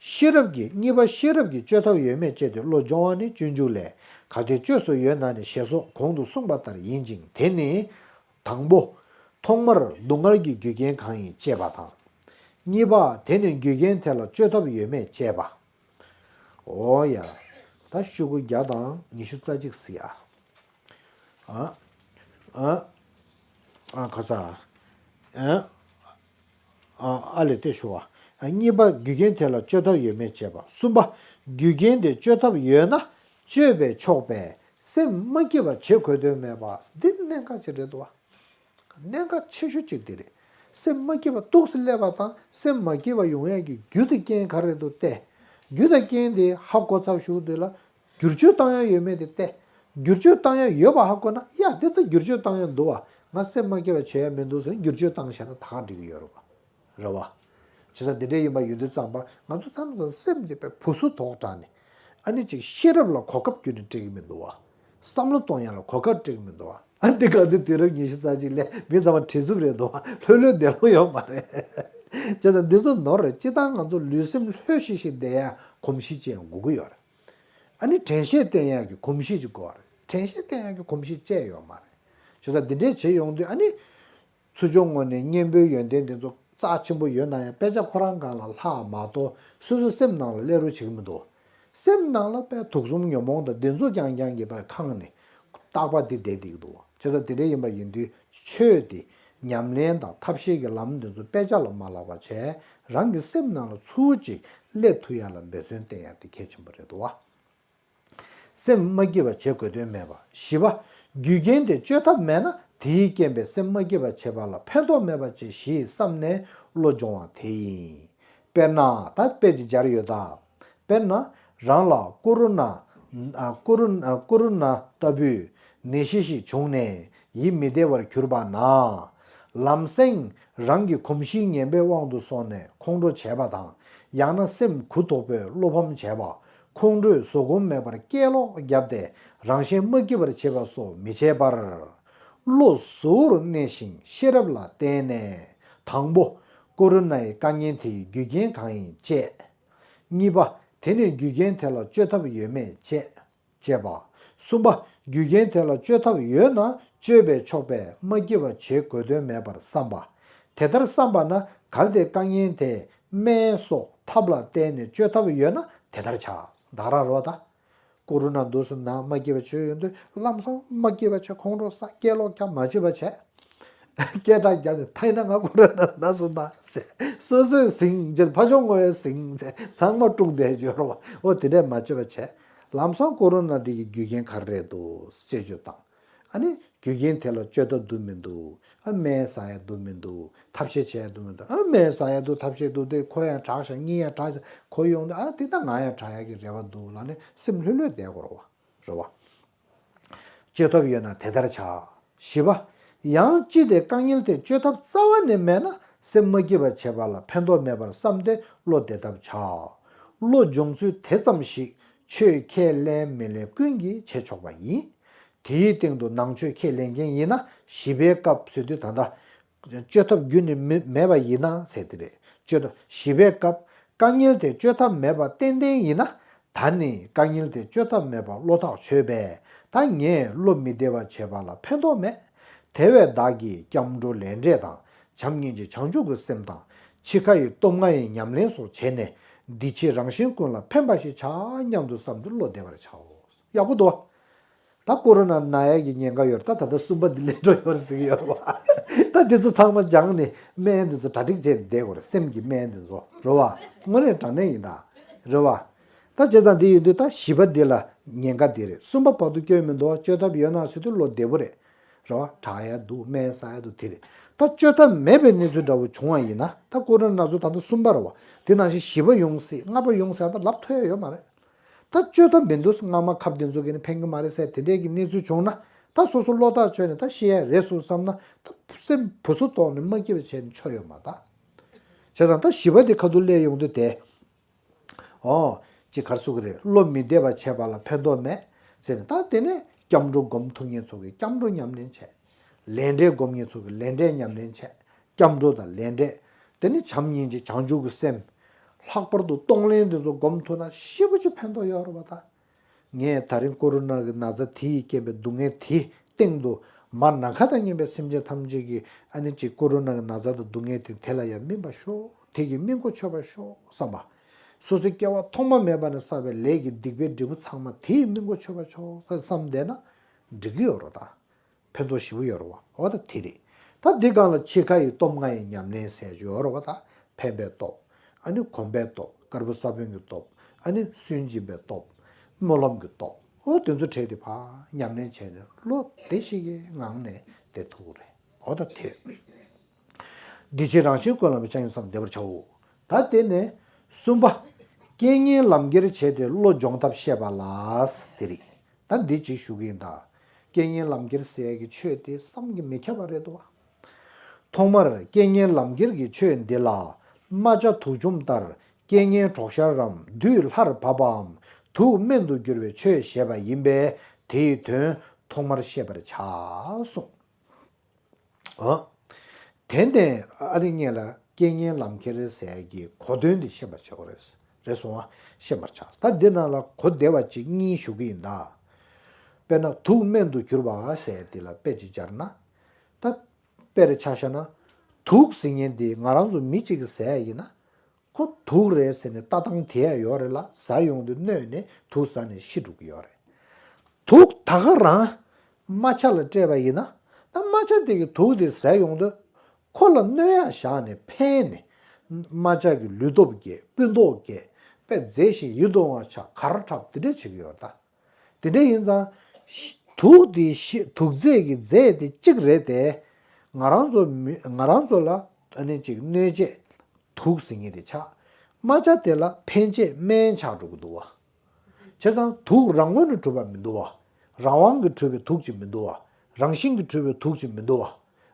ཤེས་རབ་ཀྱི། གཉིས་པ་ཤེས་རབ་ཀྱི་བཅོས་ཐབས་ཡོད་མེད་དཔྱད་དེ་བློ་སྦྱོང་བ་ནི་སྤྱོད་འཇུག་ལས། གལ་ཏེ་བཅོས་སུ་ཡོད་ན་ནི་ཞེས་སོགས་གོང་དུ་གསུངས་པ་ལྟར་ཡིན་ཅིང་། དེ་ནི། དང་པོ། ཐོག་མར་སྡུག་བསྔལ་གྱི་རྒྱུ་རྐྱེན་གང་ཡིན་དཔྱད་པ་དང་། གཉིས་པ། དེ་ནི་རྒྱུ་རྐྱེན་དེ་ལ་བཅོས་ཐབས་ཡོད་མེད་དཔྱད་པ། འོ་ཡ། ད་ཤོག་གུ་བརྒྱ་དང་ཉི་ཤུ་རྩ་གཅིག་ཟེར་ཡ། ཨ། ཨ། ཨ་ཁ་ས། ཨ། ཨ་ཨ་ལས་དེ་ཞུ་བ། ཨ་གཉིས་པ་རྒྱུ་རྐྱེན་དེ་ལ་བཅོས་ཐབས་ཡོད་མེད་དཔྱད་པ། གསུམ་པ། རྒྱུ་རྐྱེན་དེ་བཅོས་ཐབས་ཡོད་ན་བཅོས་པས་ཆོག་པས་སེམས་མ་སྐྱིད་པ་བྱེད་དགོས་དོན་མེད་པ། འདི་གནད་འགག་ཅིག་རེད་འདུག་བ། གནད་འགག་ཆེ་ཤོས་གཅིག་འདི་རེད། སེམས་མ་སྐྱིད་པ་འདུག་སེ་སླེབས་པ་དང་སེམས་མ་སྐྱིད་པ་ཡོང་ཡས་ཀྱི་རྒྱུ་དང་རྐྱེན་ག་རེ་འདུག་བལྟས། རྒྱུ་དང་རྐྱེན་དེ་ཧ་གོ་ཚར་ཞུགས་དུས་ལ། བསྒྱུར་བཅོས་བཏང་ཡ་ཡོད་མེད་དེ་བལྟས། བསྒྱུར་བཅོས་བཏང་ཡ་ཡོད་པ་ཧ་གོ་ན། ཡ་དེ་ད་བསྒྱུར་བཅོས་བཏང་ཡ་འདུག་བ། ང་སེམས་མ་སྐྱིད་པ་བྱེད་ཡ་མི་འདུག་ཟེར་བསྒྱུར་བཅོས་བཏང་བཞག་ན་ད་ག་འགྲིག་གི་ཡོད་རེད་བ། རེད་བ། བྱས་ཙང་འདི་འདྲ་ཡིན་པ་ཡིན་དུས་ཙམ་པ་ང་ཚོ་མཚམས་མཚམས་སེམས་དེ་དཔེ་བུ་སུ་དོག་དྲགས་ནས། ཨ་ནི་ཅིག་ཤེས་རབ་ལ་གོ་སྐབས་བསྐྱུར་ནས་སྤྲད་ཀྱི་མི་འདུག་བ། བསམ་བློ་གཏོང་ཡ་ལ་གོ་སྐབས་སྤྲད་ཀྱི་མི་འདུག་བ། ཨ་འདི་ག་འདི་དུས་རབས་ཉི་ཤུ་རྩ་གཅིག་ལས་མི་ཚང་མ་བྲེལ་འཚུབ་རེད་འདུག་བ། ལྷོད་ལྷོད་བདེ་མོ་ཡོད་མ་རེད། བྱས་ཙང་འདི་ཚོ་ནོར་རེད། སྤྱིར་བཏང་ང་ཚོ་ལུས་སེམས་ལྷོད་ཤིག་ཤིག་བསྡད་ཡ་གོམས་གཤིས་ཅན་དགོས་ཀྱི་ཡོད་རེད། ཨ་ནི་དྲན་ཤེས་བསྟེན་ཡག་གི་གོམས་གཤིས་ཅིག་དགོས་པ་རེད། དྲན་ཤེས་བསྟེན་ཡག་གི་གོམས་གཤིས་བཅས་ཡོད་མ་རེད། བྱས་ཙང་འདི་འདྲས་བྱེད་ཡོང་དུས་ཨ་ནི། ཚུར་ཕྱོགས་ངོས་ནས་གཉེན་པོའི་ཡོན་ཏན་འདི་ཚོ་རྩ་ཆེན་པོ་ཡོད་ན་ཡང་དཔེ་ཆ་ཁོ་རང་སྒང་ལ་ལྷག་མ་གཏོགས་སོ་སོའི་སེམས་ནང་ལ་སླེབས་རོགས་བྱེད་ཀྱི་མི་འདུག་སེམས་ནང་ལ་དཔེ་དུག་གསུམ་ཉོན་མོངས་དང་འདི་ཚོ་རྐྱང་རྐྱང་གིས་དཔེ་ཁེངས་ནས་རྟག་པ་འདི་བསྡད་བསྡད་ཀྱི་འདུག་བྱས་ཙང་འདི་འདྲས་ཡིན་པ་ཡིན་དུས་ཆོས་འདི་ཉམས་ལེན་དང་ཐབས་ཤེས་ཀྱི་ལམ་འདི་ཚོ་དཔེ་ཆ་ལ་མ་བརླག་པ་བྱས། རང་གི་སེམས་ནང་ལ་ཚུར་ཅིག་སླེབས་ཐུབ་ཡ་ལ་འབད་བརྩོན་བསྟེན་ཡ་དེ་གལ་ཆེན་པོ་རེད་འདུག་བ། སེམས་མ་སྐྱིད་པ་བྱེད་དགོས་དོན་མེད་པ། བཞི་པ། རྒྱུ་རྐྱེན་དེ་བཅོས་ཐབས་མེད་ན་ དེའི་རྐྱེན་པས་སེམས་མ་སྐྱིད་པར་བྱེད་པ་ལ་ཕན་ཐོགས་མེད་པ་ཅིག་ཞེས་བསམས་ནས་བློ་སྦྱོང་བ་དེ་ཡིན། དཔེར་ན། ད་དཔེ་ཅིག་སྦྱར་ཡོད་ད། དཔེར་ན། རང་ལ་ཀོ་རུ་ན། ཨ། ཀོ་རུ། ཨ། ཀོ་རུ་ན་ལྟ་བུའི་ནད་གཞི་ཞིག་བྱུང་ནས་ཡིད་མི་བདེ་བར་གྱུར་པ་ན། ལམ་སེང་རང་གི་གོམས་གཤིས་ངན་པའི་དབང་དུ་སོང་ནས་ཁོང་ཁྲོ་བྱས་པ་དང་། ཡང་ན་སེམས་གུ་དོག་པོས་བློ་ཕམ་བྱས་པ། ཁོང་ཁྲོས་བཟོད་སྒོམ་མེད་པར་སྐད་ལོག་བརྒྱབ་སྟེ་རང་གཞན་མ་སྐྱིད་པར་བྱེད་པ་སོགས་མི་བྱེད་པར། བློ་གཟུ་བོར་གནས་ཤིང་ཤེས་རབ་ལ་བརྟེན་ནས། དང་པོ། ཀོ་རུ་ནའི་དཀའ་ངལ་དེའི་རྒྱུ་རྐྱེན་གང་ཡིན་དཔྱད། གཉིས་པ། དེ་ནས་རྒྱུ་རྐྱེན་དེ་ལ་བཅོས་ཐབས་ཡོད་མེད་དཔྱད། དཔྱད་པ། གསུམ་པ། རྒྱུ་རྐྱེན་དེ་ལ་བཅོས་ཐབས་ཡོད་ན་བཅོས་པས་ཆོག་པས་མ་སྐྱིད་པ་བྱེད་དགོས་དོན་མེད་པར་བསམ་པ། དེ་ལྟར་བསམ་པ་ན་གལ་ཏེ་དཀའ་ངལ་དེ་སྨན་སོགས་ཐབས་ལ་བརྟེན་ནས་བཅོས་ཐབས་ཡོད་ན་དེ་ལྟར་བྱ། ད་ག་རང་རེད་པ་ད། ཀོ་རུ་ན་འདུག་སེ་ན་མ་སྐྱིད་པ་བྱེད་ཡོང་དུས་ལམ་སང་མ་སྐྱིད་པ་བྱེད། ཁོང་ཁྲོ་ཟ། སྐད་ལོག་རྒྱབ། མ་བྱེད་པ་བྱས། སྐད་གྲགས་རྒྱབ་ནས་ཐ་ཡིན་ན་ང་ཀོ་རུ་ན་ན་སོང་ད་ཟེར། སོ་སོས་ཟིང་རྗེས་ཕ་ཆུང་ངོ་ཡས་ཟིང་ཟེར། ཚང་མ་དཀྲུགས་བསྡད་ཡོད་རེད་པ། འོ་དེ་འདྲས་མ་བྱེད་པ་བྱས། ལམ་སང་ཀོ་རུ་ན་འདི་གི་རྒྱུ་རྐྱེན་ག་རེ་རེད་འདུག་དཔྱད་བརྗོད་དང་། ཨ་ནི་རྒྱུ་རྐྱེན་དེ་ལ་བཅོས་ཐབས་འདུག་མི་འདུག་ཨ། སྨན་ཟ་ཡ་འདུག་མི་འདུག་ཐབས་ཤེས་བྱེད་ཡ་འདུག་མི་འདུག་ཨ། སྨན་ཟ་ཡ་འདུག་ཐབས་ཤེས་འདུག་དེ་ཁོ་ཡང་དྲག་ཤག་སྙིང་ཡང་དྲག་ཤག་ཁོ་ཡོང་དུས་ཨ། དེ་ད་ང་ཡང་དྲག་ཡ་གི་རེ་བ་འདུག་ལབ་ནས་སེམས་ལྷོད་ལྷོད་བསྡད་དགོས་རེད་པ། རེད་པ། བཅོས་ཐབས་ཡོད་ན་དེ་ལྟར་བྱ། བཞི་པ། ཡང་ཅི་སྟེ་དཀའ་ངལ་དེ་བཅོས་ཐབས་རྩ་བ་ནས་མེད་ན་སེམས་མ་སྐྱིད་པ་བྱེད་པ་ལ་ཕན་ཐོགས་མེད་པར་བསམས་ཏེ་བློ་བདེ་ཐབས་བྱ། བློ་སྦྱོང་ཚུལ་དེ་ཙམ་ཞིག་ཆོས་ཁས་ལེན་མི་ལེན་ཀུན་གྱིས་བྱེད་ཆོག་པ་ཡིན། དེའི་སྟེང་དུ་ནང་ཆོས་ཁས་ལེན་མཁན་ཡིན་ན་བཞི་པའི་སྐབས་ཟེར་དུས་ད་ལྟ། བཅོས་ཐབས་རྒྱུན་ནས་མི་མེད་པ་ཡིན་ན་ཟེར་དེ་རེད། བཅོས་ཐབས་བཞི་པའི་སྐབས་དཀའ་ངལ་དེ་བཅོས་ཐབས་མེད་པ་ཏན་ཏན་ཡིན་ན། ད་ནི་དཀའ་ངལ་དེ་བཅོས་ཐབས་མེད་པར་བློ་ཐག་ཆོད་པས་ད་ངས་བློ་མི་བདེ་བ་བྱེད་པ་ལ་ཕན་ཐོགས་མེད། དེ་བས་བདག་གིས་སྐྱབས་འགྲོ་ལས་འབྲས་དང་བྱམས་སྙིང་རྗེ་བྱང་ཆུབ་ཀྱི་སེམས་དང་འཆི་ཁ་ཡི་སྟོབས་ལྔ་ཡི་ཉམས་ལེན་སོགས་བྱས་ནས་འདི་ཕྱི་རང་གཞན་ཀུན་ལ་ཕན་པ་ཞིག་བྱ་སྙམ་དུ་བསམ་སྟེ་བློ་བདེ་བར་བྱའོ། ཡག་པོ་འདུག་ད་ཀོ་རོ་ན་ན་ཡ་གི་ཉེན་ཁ་ཡོད་རེད། ད་ད་ལྟ་གསུམ་པ་འདི་ལས་འགྲོ་ཡོད་རེད་ཟེར་གྱི་ཡོད་རེད་བ། ད་འདི་ཚོ་ཚང་མ་སྦྱངས་ནས་སྨན་འདི་ཚོ་གྲ་སྒྲིག་བྱས་ནས་བསྡད་དགོས་རེད། སེམས་ཀྱི་སྨན་འདི་ཚོ་རེད་བ། དངོས་གནས་དྲང་གནས་ཡིན་ད། རེད་བ། ད་བྱས་ཙང་འདི་ཡིན་དུས་ད་བཞི་པ་འདི་ལ་ཉེན་ཁ་འདི་རེད། གསུམ་པ་བར་དུ་སྐྱོན་མི་འདུག་བཅོས་ཐབས་ཡོད་ན་ཟེར་དུས་བློ་བདེ་པོ་རེད། རེད་བ། དྲག་ཡ་འདུག་སྨན་ཟ་ཡ་འདུག་དེ་རེད། ད་བཅོས་ཐབས་མེད་པའི་གནས་ཚུལ་འདྲ་བོ་བྱུང་བ་ཡིན་ན་ད་ཀོ་རོ་ན་ཚོ་ད་ལྟ་གསུམ་པ་རེད་བ། དེ་ནང་བཞིན་བཞི་པ་ཡོང་སྲིད། ལྔ་པ་ཡོང་སྲིད། ད་ལབ་ཐུབ་ཡ་ཡོད་མ་རེད། ད་བཅོས་ཐབས་མི་འདུག་སྔ་མ་ཁབ་དེ་ཚོ་གིས་ནི་ཕན་གྱི་མ་རེད་ཟེར་དེ་འདྲས་ཀྱི་གནས་ཚུལ་བྱུང་ན་ད་སོ་སོ་བློ་ཐག་ཆོད་ནས་ད་ཤི་ཡ་རེད་སོ་བསམ་ན་ད་སེམས་བུ་སུ་དོག་ནས་མ་སྐྱིད་པ་བྱས་ནས་ཆོ་ཡོད་མ་ད། བྱས་ཙང་ད་བཞི་པ་དེ་ཁ་ཐུག་སླེབས་ཡོང་དུས་དེ། ཨོ། ཅི་ག་རེ་ཟེར་གི་རེད། བློ་མི་བདེ་བ་བྱས་པ་ལ་ཕན་ཐོགས་མེད་ཟེར་ནས་ད་དེ་ནས་སྐྱབས་འགྲོ་སྒོམ་ཐུབ་མཁན་ཚོ་གིས་སྐྱབས་འགྲོ་ཉམས་ལེན་བྱས། ལས་འབྲས་སྒོམ་མཁན་ཚོ་གིས་ལས་འབྲས་ཉམས་ལེན་བྱས། སྐྱབས་འགྲོ་དང་ལས་འབྲས། དེ་ནས་བྱམས་སྙིང་རྗེ་བྱང་ཆུབ་ཀྱི་སེམས། ལྷག་པར་དུ་གཏོང་ལེན་དེ་ཚོ་སྒོམ་ཐུབ་ན་ཞེ་པོ་ཅིག་ཕན་ཐོགས་ཡོད་རེད་བ་ད། ངས་ད་རིང་ཀོ་རོ་ན་གི་ན་ཚ་དེ་ཡིས་རྐྱེན་པའི་སྡུག་བསྔལ་དེའི་སྟེང་དུ་མ་ནམ་མཁའ་དང་མཉམ་པའི་སེམས་ཅན་ཐམས་ཅད་ཀྱི་ཨ་ནི་ཅིག་ཀོ་རོ་ན་གི་ན་ཚ་དང་སྡུག་བསྔལ་དེ་དེ་ལ་ཡང་སྨིན་པ་ཤོག་དེ་གིས་སྨིན་གོ་ཆོད་པ་ཤོག་བསམ་པ། སོ་སོའི་སྐྱེ་བ་ཐོག་མ་མེད་པ་ནས་བསགས་པའི་ལས་ཀྱི་སྡིག་པའི་འབྲས་བུ་ཚང་མ་དེ་ཡིས་སྨིན་གོ་ཆོད་པ་ཤོག་བསམ་བསྡད་ན་འགྲིག་གི་ཡོད་རེད་ད། ཕན་ཐོགས་ཞེ་པོ་ཡོད་རེད་བ། འོ་ད་དེ་རེད། ད་འདི་སྒང་ལ་འཆི་ཁ་ཡི་སྟོབས་ལྔ་ཡི་ཉམས་ལེན་ཟེར་ཡོད་རེད་བ་ད། ཕན་པའི་སྟོབས། ཨ་ནི་གོམས་པའི་སྟོབས། དཀར་པོ་ས་བོན་གྱི་སྟོབས། ཨ་ནི་སུན་འབྱིན་པའི་སྟོབས། སྨོན་ལམ་གྱི་སྟོབས། འོ་དེ་ཚོ་བྲལ་ཏེ་ཕར་ཉམས་ལེན་བྱས་ནས་བློ་བདེ་ཞིག་གི་ངང་ནས་བསྡད་ཐུབ་ཀྱི་རེད། འོ་ད་དེ་རེད། འདི་ཕྱི་རང་གཞན་ཀུན་ལ་བྱང་ཆུབ་སེམས་བདེ་བར་བྱའོ། ད་དེ་ནས་གསུམ་པ། རྐྱེན་ངན་ལམ་ཁྱེར་བྱས་ཏེ་བློ་སྦྱོང་ཐབས་བཤད་པ་ལ། དེ་རེད། ད་འདི་གཅིག་ཞུ་གི་ཡིན་ད། རྐྱེན་ངན་ལམ་ཁྱེར་ཟེར་ཡ་གི་ཆོས་དེ་བསམ་གྱིས་མི་ཁྱབ་པ་རེད་དོ། ཐོག་མར་རྐྱེན་ངན་ལམ་ཁྱེར་གྱི་ཆོས་འདི་ལ། རྨ་བྱ་དུག་འཇོམས་ལྟར་རྐྱེན་ངན་གྲོགས་ཤར་རམ། དུག་སླར་བབ་པའམ། དུག་སྨན་དུ་འགྱུར་བའི་ཆོས་ཞེས་པ་ཡིན་པས་དེའི་དོན་ཐོག་མར་བཤད་པར་བྱ་གསུངས། ཨ། དེ་ནས་ཨ་རི་སྔོན་ལ་རྐྱེན་ངན་ལམ་ཁྱེར་ཟེར་གྱི་གོ་དོན་འདི་ཤེས་པར་བྱ་དགོས་རེད། རེད་སོང་བ། ཤེས་པར་བྱ། ད་འདི་ནང་ལ་གོ་བདེ་བ་གཅིག་གཉིས་ཞུ་གི་ཡིན་ད། དཔེར་ན་དུག་སྨན་དུ་གྱུར་པ་ཟེར་འདི་ལ་དཔེ་ཅིག་སྦྱར་ན། ད་དཔེར་ཆ་བཞག་ན། དུག་ཟེར་མཁན་འདི་ང་རང་ཚོ་མི་གཅིག་གིས་ཟ་ཡ་ཡིན་ན། ཁོ་དུག་རེད་ཟེར་ནས་ལྟ་སྟངས་དེ་ཡང་ཡོད་རེད་ལ། ཟ་ཡོང་དུས་གནོད་ནས་དུག་ཟ་ནས་ཤི་འགྲོ་གི་ཡོད་རེད། དུག་ད་ག་རང་རྨ་བྱ་ལ་སྤྲད་པ་ཡིན་ན། ད་རྨ་བྱ་དེ་གིས་དུག་དེ་ཟ་ཡོང་དུས་ཁོ་ལ་གནོད་ཡག་བཞག་ནས་ཕན་ནས་རྨ་བྱ་གི་ལུས་སྟོབས་རྒྱས། སྤུ་མདོག་རྒྱས། དཔེ་མཛེས་ཤིང་ཡིད་དུ་འོང་བ་ཆགས། གར་འཁྲབ་དེ་འདྲ་བྱེད་ཀྱི་ཡོད་རེད་ད། དེ་འདྲ་ཡིན་ཙང་། ཤི- དུག་དེ་ཤི་དུག་རྫས་ཀྱི་རྫས་དེ་གཅིག་རེད་དེ། ང་རང་ཚོ་མི་ང་རང་ཚོ་ལ་ཨ་ནི་ཅིག་གནོད་བྱེད་དུག་ཟེར་མཁན་དེ་ཆགས། རྨ་བྱ་དེ་ལ་ཕན་བྱེད་སྨན་ཆགས་འགྲོ་གི་འདུག་བ། བྱས་ཙང་དུག་རང་ངོས་ནས་གྲུབ་པ་མི་འདུག་བ། རང་དབང་གིས་གྲུབ་པའི་དུག་ཅིག་མི་འདུག་བ། རང་བཞིན་གྱིས་གྲུབ་པའི་དུག་ཅིག་མི་འདུག་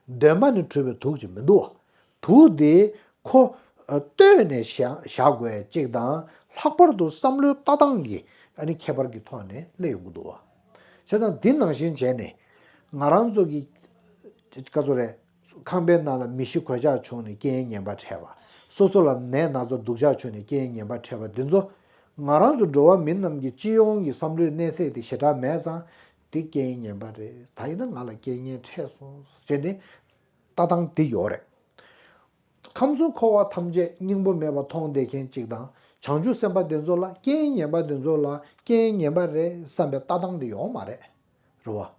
བ། འདོད་པ་ནས་གྲུབ་པའི་དུག་ཅིག་མི་འདུག་བ། དུག་དེ་ཁོ་ཨ་ལྟོས་ནས་བཞག་བཞག་དགོས་གཅིག་དང་། ལྷག་པར་དུ་བསམ་བློའི་ལྟ་སྟངས་ཀྱི་ཨ་ནི་ཁྱད་པར་གྱི་ཐོག་ནས་སླེབས་ཡོང་གི་འདུག་བ། བྱས་ཙང་འདི་ནང་བཞིན་བྱས་ནས་ང་རང་ཚོ་གི་ག་ཚོད་རེད། ཁང་པའི་ནང་ལ་མི་ཤི་གོད་ཆག་བྱུང་ནས་རྐྱེན་ངན་པ་འཕྲད་པ། སོ་སོ་ལ་ནད་ན་ཚ་སྡུག་ཅག་བྱུང་ནས་རྐྱེན་ངན་པ་འཕྲད་པ་འདི་ཚོ། ང་རང་ཚོ་འགྲོ་བ་མི་རྣམས་ཀྱི་སྤྱི་ཡོངས་ཀྱི་བསམ་བློའི་གནས་ཚད་དེ་ཞེ་དྲག་མེད་ཙང་། འདི་རྐྱེན་ངན་པ་རེད། ད་ཡིན་ན་ང་ལ་རྐྱེན་ངན་འཕྲད་སོང་ཟེར་ནས་ལྟ་སྟངས་འདི་ཡོད་རེད། ཁམས་གསུམ་འཁོར་བ་ཐམས་ཅད་སྙིང་པོ་མེད་པར་མཐོང་བསྡད་མཁན་གཅིག་དང་། བྱང་ཆུབ་སེམས་དཔའ་འདི་ཚོ་ལ་རྐྱེན་ངན་པ་འདི་ཚོ་ལ་རྐྱེན་ངན་པ་རེད་བསམ་པའི་ལྟ་སྟངས་འདི་ཡོད་མ་རེད། རེད་བ། བྱས་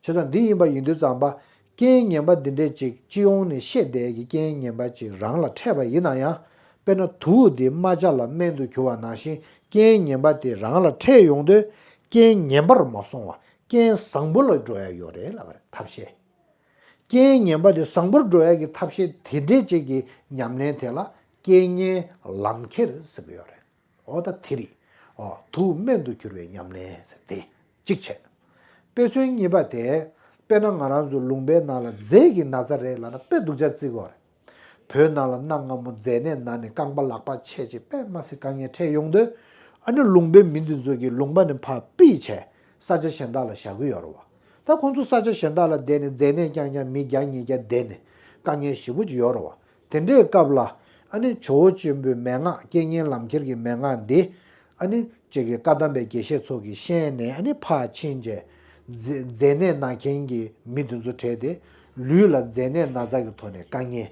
ཙང་འདི་ཡིན་པ་ཡིན་དུས་ཙམ་པ། རྐྱེན་ངན་པ་འདི་འདྲས་ཅིག་སྤྱི་ཡོངས་ནས་བཤད་བསྡད་ཀྱི་རྐྱེན་ངན་པ་ཅིག་རང་ལ་འཕྲད་པ་ཡིན་ན་ཡང་། དཔེར་ན་དུག་འདི་རྨ་བྱ་ལ་སྨན་དུ་གྱུར་བ་ནང་བཞིན། རྐྱེན་ངན་པ་དེ་རང་ལ་འཕྲད་ཡོང་དུས། རྐྱེན་ངན་པར་མ་སོང་བ། རྐྱེན་བཟང་པོ་ལ་འགྲོ་ཡ་ཡོད་རེད་ལབ་པ་རེད། ཐབས་ཤེས། རྐྱེན་ངན་པ་དེ་བཟང་པོར་འགྲོ་ཡ་གི་ཐབས་ཤེས་དེ་འདྲས་ཅིག་གི་ཉམས་ལེན་དེ་ལ་རྐྱེན་ངན་ལམ་ཁྱེར་ཟེར་གི་ཡོད་རེད། འོ་ད་དེ་རེད། འོ་དུག་སྨན་དུ་གྱུར་བའི་ཉམས་ལེན་ཟེར་དེ་གཅིག་བྱས། དཔེ་མཚོན་གཉིས་པ་དེ། དཔེར་ན་ང་རང་ཚོ་ལུང་པའི་ནང་ལ་རྫས་ཀྱི་ན་ཚ་རེད་ལབ་ན་དཔེ་སྡུག་ཅག་བརྩི་གི་ཡོད་རེད། བོད་ནང་ལ་གནའ་སྔ་མོ་མཛེ་ནད་ན་ནས་རྐང་པ་ལག་པ་ཆད་ཅིག་དཔེ་མ་སྲིད་དཀའ་ངལ་འཕྲད་ཡོང་དུས། ཨ་ནི་ལུང་པའི་མི་འདི་ཚོ་གིས་ལུང་པ་ནས་ཕར་ཕུད་བྱས་ས་ཆ་གཞན་དག་ལ་བཞག་གི་ཡོད་རེད་བ། ད་ཁོང་ཚོ་ས་ཆ་གཞན་དག་ལ་བསྡད་ནས་མཛེ་ནད་རྐྱང་རྐྱང་མི་བརྒྱ་ཉིས་བརྒྱ་བསྡད་ནས་དཀའ་ངལ་ཞེ་པོ་ཅིག་ཡོད་རེད་བ། དེ་འདྲའི་སྐབས་ལ། ཨ་ནི་ཇོ་བོ་ཆེན་པོའི་མན་ངག་རྐྱེན་ངན་ལམ་ཁྱེར་གྱི་མན་ངག་འདི། ཨ་ནི་ཅིག་གི་བཀའ་གདམས་པའི་དགེ་བཤེས་ཚོ་གིས་ཤེས་ནས་ཨ་ནི་ཕར་ཕྱིན་བྱས། མཛེ་མཛེ་ནད་ན་མཁན་གྱི་མི་དེ་ཚོ་བྲལ་ཏེ། ལུས་ལ་མཛེ་ནད་ན་ཚ་གི་ཐོག་ནས་དཀའ་ངལ།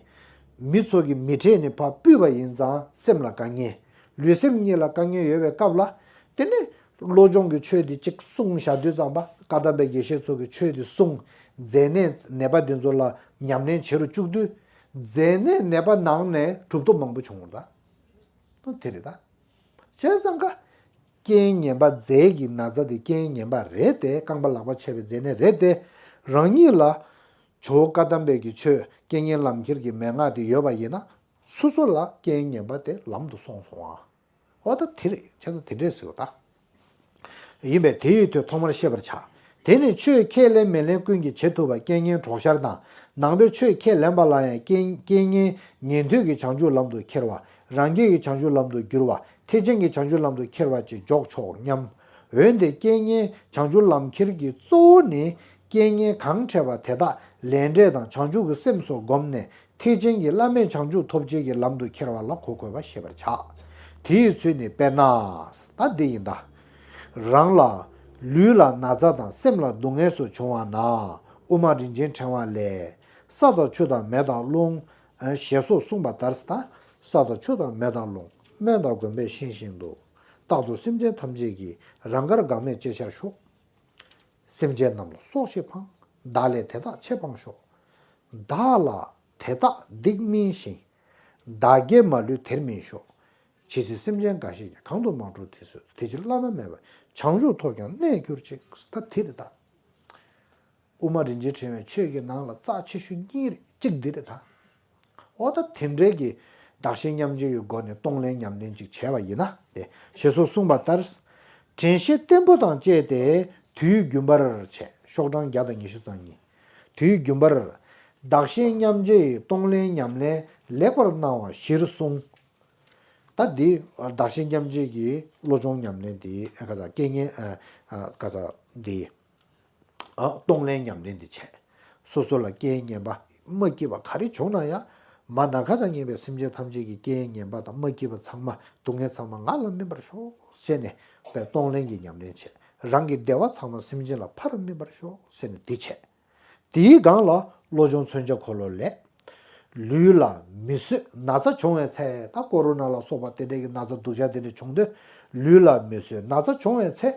མི་ཚོ་གིས་མི་ཁྲེལ་ནས་ཕར་ཕུད་པ་ཡིན་ཙང་སེམས་ལ་དཀའ་ངལ། ལུས་སེམས་གཉིས་ལ་དཀའ་ངལ་ཡོད་པའི་སྐབས་ལ། དེ་ནས་བློ་སྦྱོང་གི་ཆོས་དེ་གཅིག་གསུངས་བཞག་དུས་ཙམ་པ། བཀའ་གདམས་པའི་དགེ་བཤེས་ཚོ་གིས་ཆོས་དེ་གསུངས། མཛེ་ནད་ནད་པ་དེ་ཚོ་ལ་ཉམས་ལེན་བྱེད་རུ་བཅུག་དུས། མཛེ་ནད་ནད་པ་ནང་ནས་གྲུབ་ཐོབ་མང་པོ་བྱུང་བ་རེད་ད། དེ་རེད་ད། བྱས་ཙང་ཀ། རྐྱེན་ངན་པ་རྫས་ཀྱི་ན་ཚ་དེ་རྐྱེན་ངན་པ་རེད་དེ། རྐང་པ་ལག་པ་ཆད་པའི་མཛེ་ནད་རེད་དེ། རང་ཉིད་ལ་ཇོ་བོ་བཀའ་གདམས་པའི་གི་ཆོས་རྐྱེན་ངན་ལམ་ཁྱེར་གྱི་མན་ངག་དེ་ཡོད་པ་ཡིན་ན། སོ་སོ་ལ་རྐྱེན་ངན་པ་དེ་ལམ་དུ་སོང་སོང་ཨ། འོ་ད་དེ་རེད། བྱས་ཙང་དེ་འདྲས་ཟེར་བ་ད། ཡིན་པས་དེ་ཡི་དོན་ཐོག་མར་ཤེས་པར་བྱ། དེ་ནི་ཆོས་ཁས་ལེན་མི་ལེན་ཀུན་གྱིས་བྱེད་ཐུབ་པ། རྐྱེན་ངན་གྲོགས་ཤར་དང་། ནང་པའི་ཆོས་ཁས་ལེན་པ་ལ་ཡང་རྐྱེན་རྐྱེན་ངན་ཉན་ཐོས་ཀྱི་བྱང་ཆུབ་ལམ་དུ་ཁྱེར་བ། རང་རྒྱལ་གྱི་བྱང་ཆུབ་ལམ་དུ་བསྒྱུར་བ། ཐེག་ཆེན་གྱི་བྱང་ཆུབ་ལམ་དུ་ཁྱེར་བ་བཅས་འཇོག་ཆོག་སྙམ། འོན་ཏེ་རྐྱེན་ངན་བྱང་ཆུབ་ལམ་ཁྱེར་གྱི་གཙོ་བོ་ནི། རྐྱེན་ངན་གང་འཕྲད་པ་དེ་དག་ལས་འབྲས་དང་བྱང་ཆུབ་ཀྱི་སེམས་སུ་བསྒོམས་ནས། ཐེག་ཆེན་གྱི་བླ་མེད་བྱང་ཆུབ་ཐོབ་བྱེད་ཀྱི་ལམ་དུ་ཁྱེར་བ་ལ་གོ་དགོས་པ་ཤེས་པར་བྱ། དེའི་ཚུལ་ནི་དཔེར་ན། ད་འདི་ཡིན་ད། རང་ལ། ལུས་ལ་ན་ཚ་དང་སེམས་ལ་སྡུག་བསྔལ་སོགས་བྱུང་བ་ན། དབུ་མ་རིན་ཆེན་ཕྲེང་བ་ལས། ས་དང་ཆུ་དང་མེ་དང་རླུང་། ཞེས་སོགས་གསུངས་པ་ལྟར། ད་ས་དང་ཆུ་དང་མེ་དང་རླུང་། སྨན་དང་གོས་པས་བཞེས་བཞིན་དུ། རྟག་ཏུ་སེམས་ཅན་ཐམས་ཅད་ཀྱི། རང་དགར་འགག་མེད་སྤྱད་བྱར་ཤོག། སེམས་ཅན་རྣམས་ལ་སྲོག་ཤིང་འཕང་། བདག་ལས་དེ་དག་ཆེས་སྤང་ཤོག། བདག་ལ་དེ་དག་སྡིག་སྨིན་ཞིང་། བདག་བསྐྱེད་མ་ལུས་དེར་སྨིན་ཤོག། ཇི་སྲིད་སེམས་ཅན་འགའ་ཞིག་ཀྱང་། གང་དུ་མ་འགྲོ་དེ་སྲིད་དུ། དེ་ཕྱིར་བླ་ན་མེད་པའི། བྱང་ཆུབ་ཐོབ་ཀྱང་གནས་གྱུར་ཅིག། ད་དེ་རེད་ད། དབུ་མ་རིན་ཆེན་ཕྲེང་བའི་ཆོས་ཀྱི་ནང་ལ་རྩ་ཆེ་ཤོས་གཉིས་རེད། གཅིག་འདི་རེད་ད། འོ་ད་དེ་འདྲའི་གི་བདག་གཞན་མཉམ་བརྗེ་ཡི་སྒོ་ནས་གཏོང་ལེན་ཉམས་ལེན་ཅིག་བྱས་པ་ཡིན་ན་དེ། ཞེས་སོགས་གསུངས་པ་ལྟར། དྲན་ཤེས་བརྟན་པོ་དང་བཅས་ཏེ་དུས་རྒྱུན་པར་བྱས། ཤོག་གྲངས་བརྒྱ་དང་ཉི་ཤུ་རྩ་གཉིས། དུས་རྒྱུན་པར་བདག་གཞན་མཉམ་བརྗེ་ཡི་གཏོང་ལེན་ཉམས་ལེན་ལེགས་པར་གནང་བ་གཞིར་བཟུང་། ད་འདི་བདག་གཞན་མཉམ་བརྗེ་གི་བློ་སྦྱོང་ཉམས་ལེན་འདི་ག་ཚ་རྐྱེན་ངན་ག་ཚ་འདི། གཏོང་ལེན་ཉམས་ལེན་འདི་བྱས། སོ་སོ་ལ་རྐྱེན་ངན་པ་མ་སྐྱིད་པ་ག་རེ་བྱུང་ན་ཡང་། མ་ན་ཁ་དང་མཉམ་པའི་སེམས་ཅན་ཐམས་ཅད་ཀྱི་རྐྱེན་ངན་པ་དང་མ་སྐྱིད་པ་ཚང་མ་སྡུག་བསྔལ་ཚང་མ་ང་ལ་སྨིན་པར་ཤོག་ཟེར་ནས་པའི་གཏོང་ལེན་གྱི་ཉམས་ལེན་བྱས། རང་གི་བདེ་བ་ཚང་མ་སེམས་ཅན་ལ་ཕར་སྨིན་པར་ཤོག་ཟེར་ནས་འདི་བྱས། དེའི་སྒང་ལ་བློ་སྦྱོང་མཚོན་བྱ་འཁོར་ལོ་ལས། ལུས་ལ་མི་བཟོད་ན་ཚ་བྱུང་བའི་ཚེ། ད་ཀོ་རོ་ན་ལ་སོགས་པ་དེ་འདྲའི་གི་ན་ཚ་སྡུག་ཅག་དེ་འདྲ་བྱུང་དུས། ལུས་ལ་མི་བཟོད་ན་ཚ་བྱུང་བའི་ཚེ།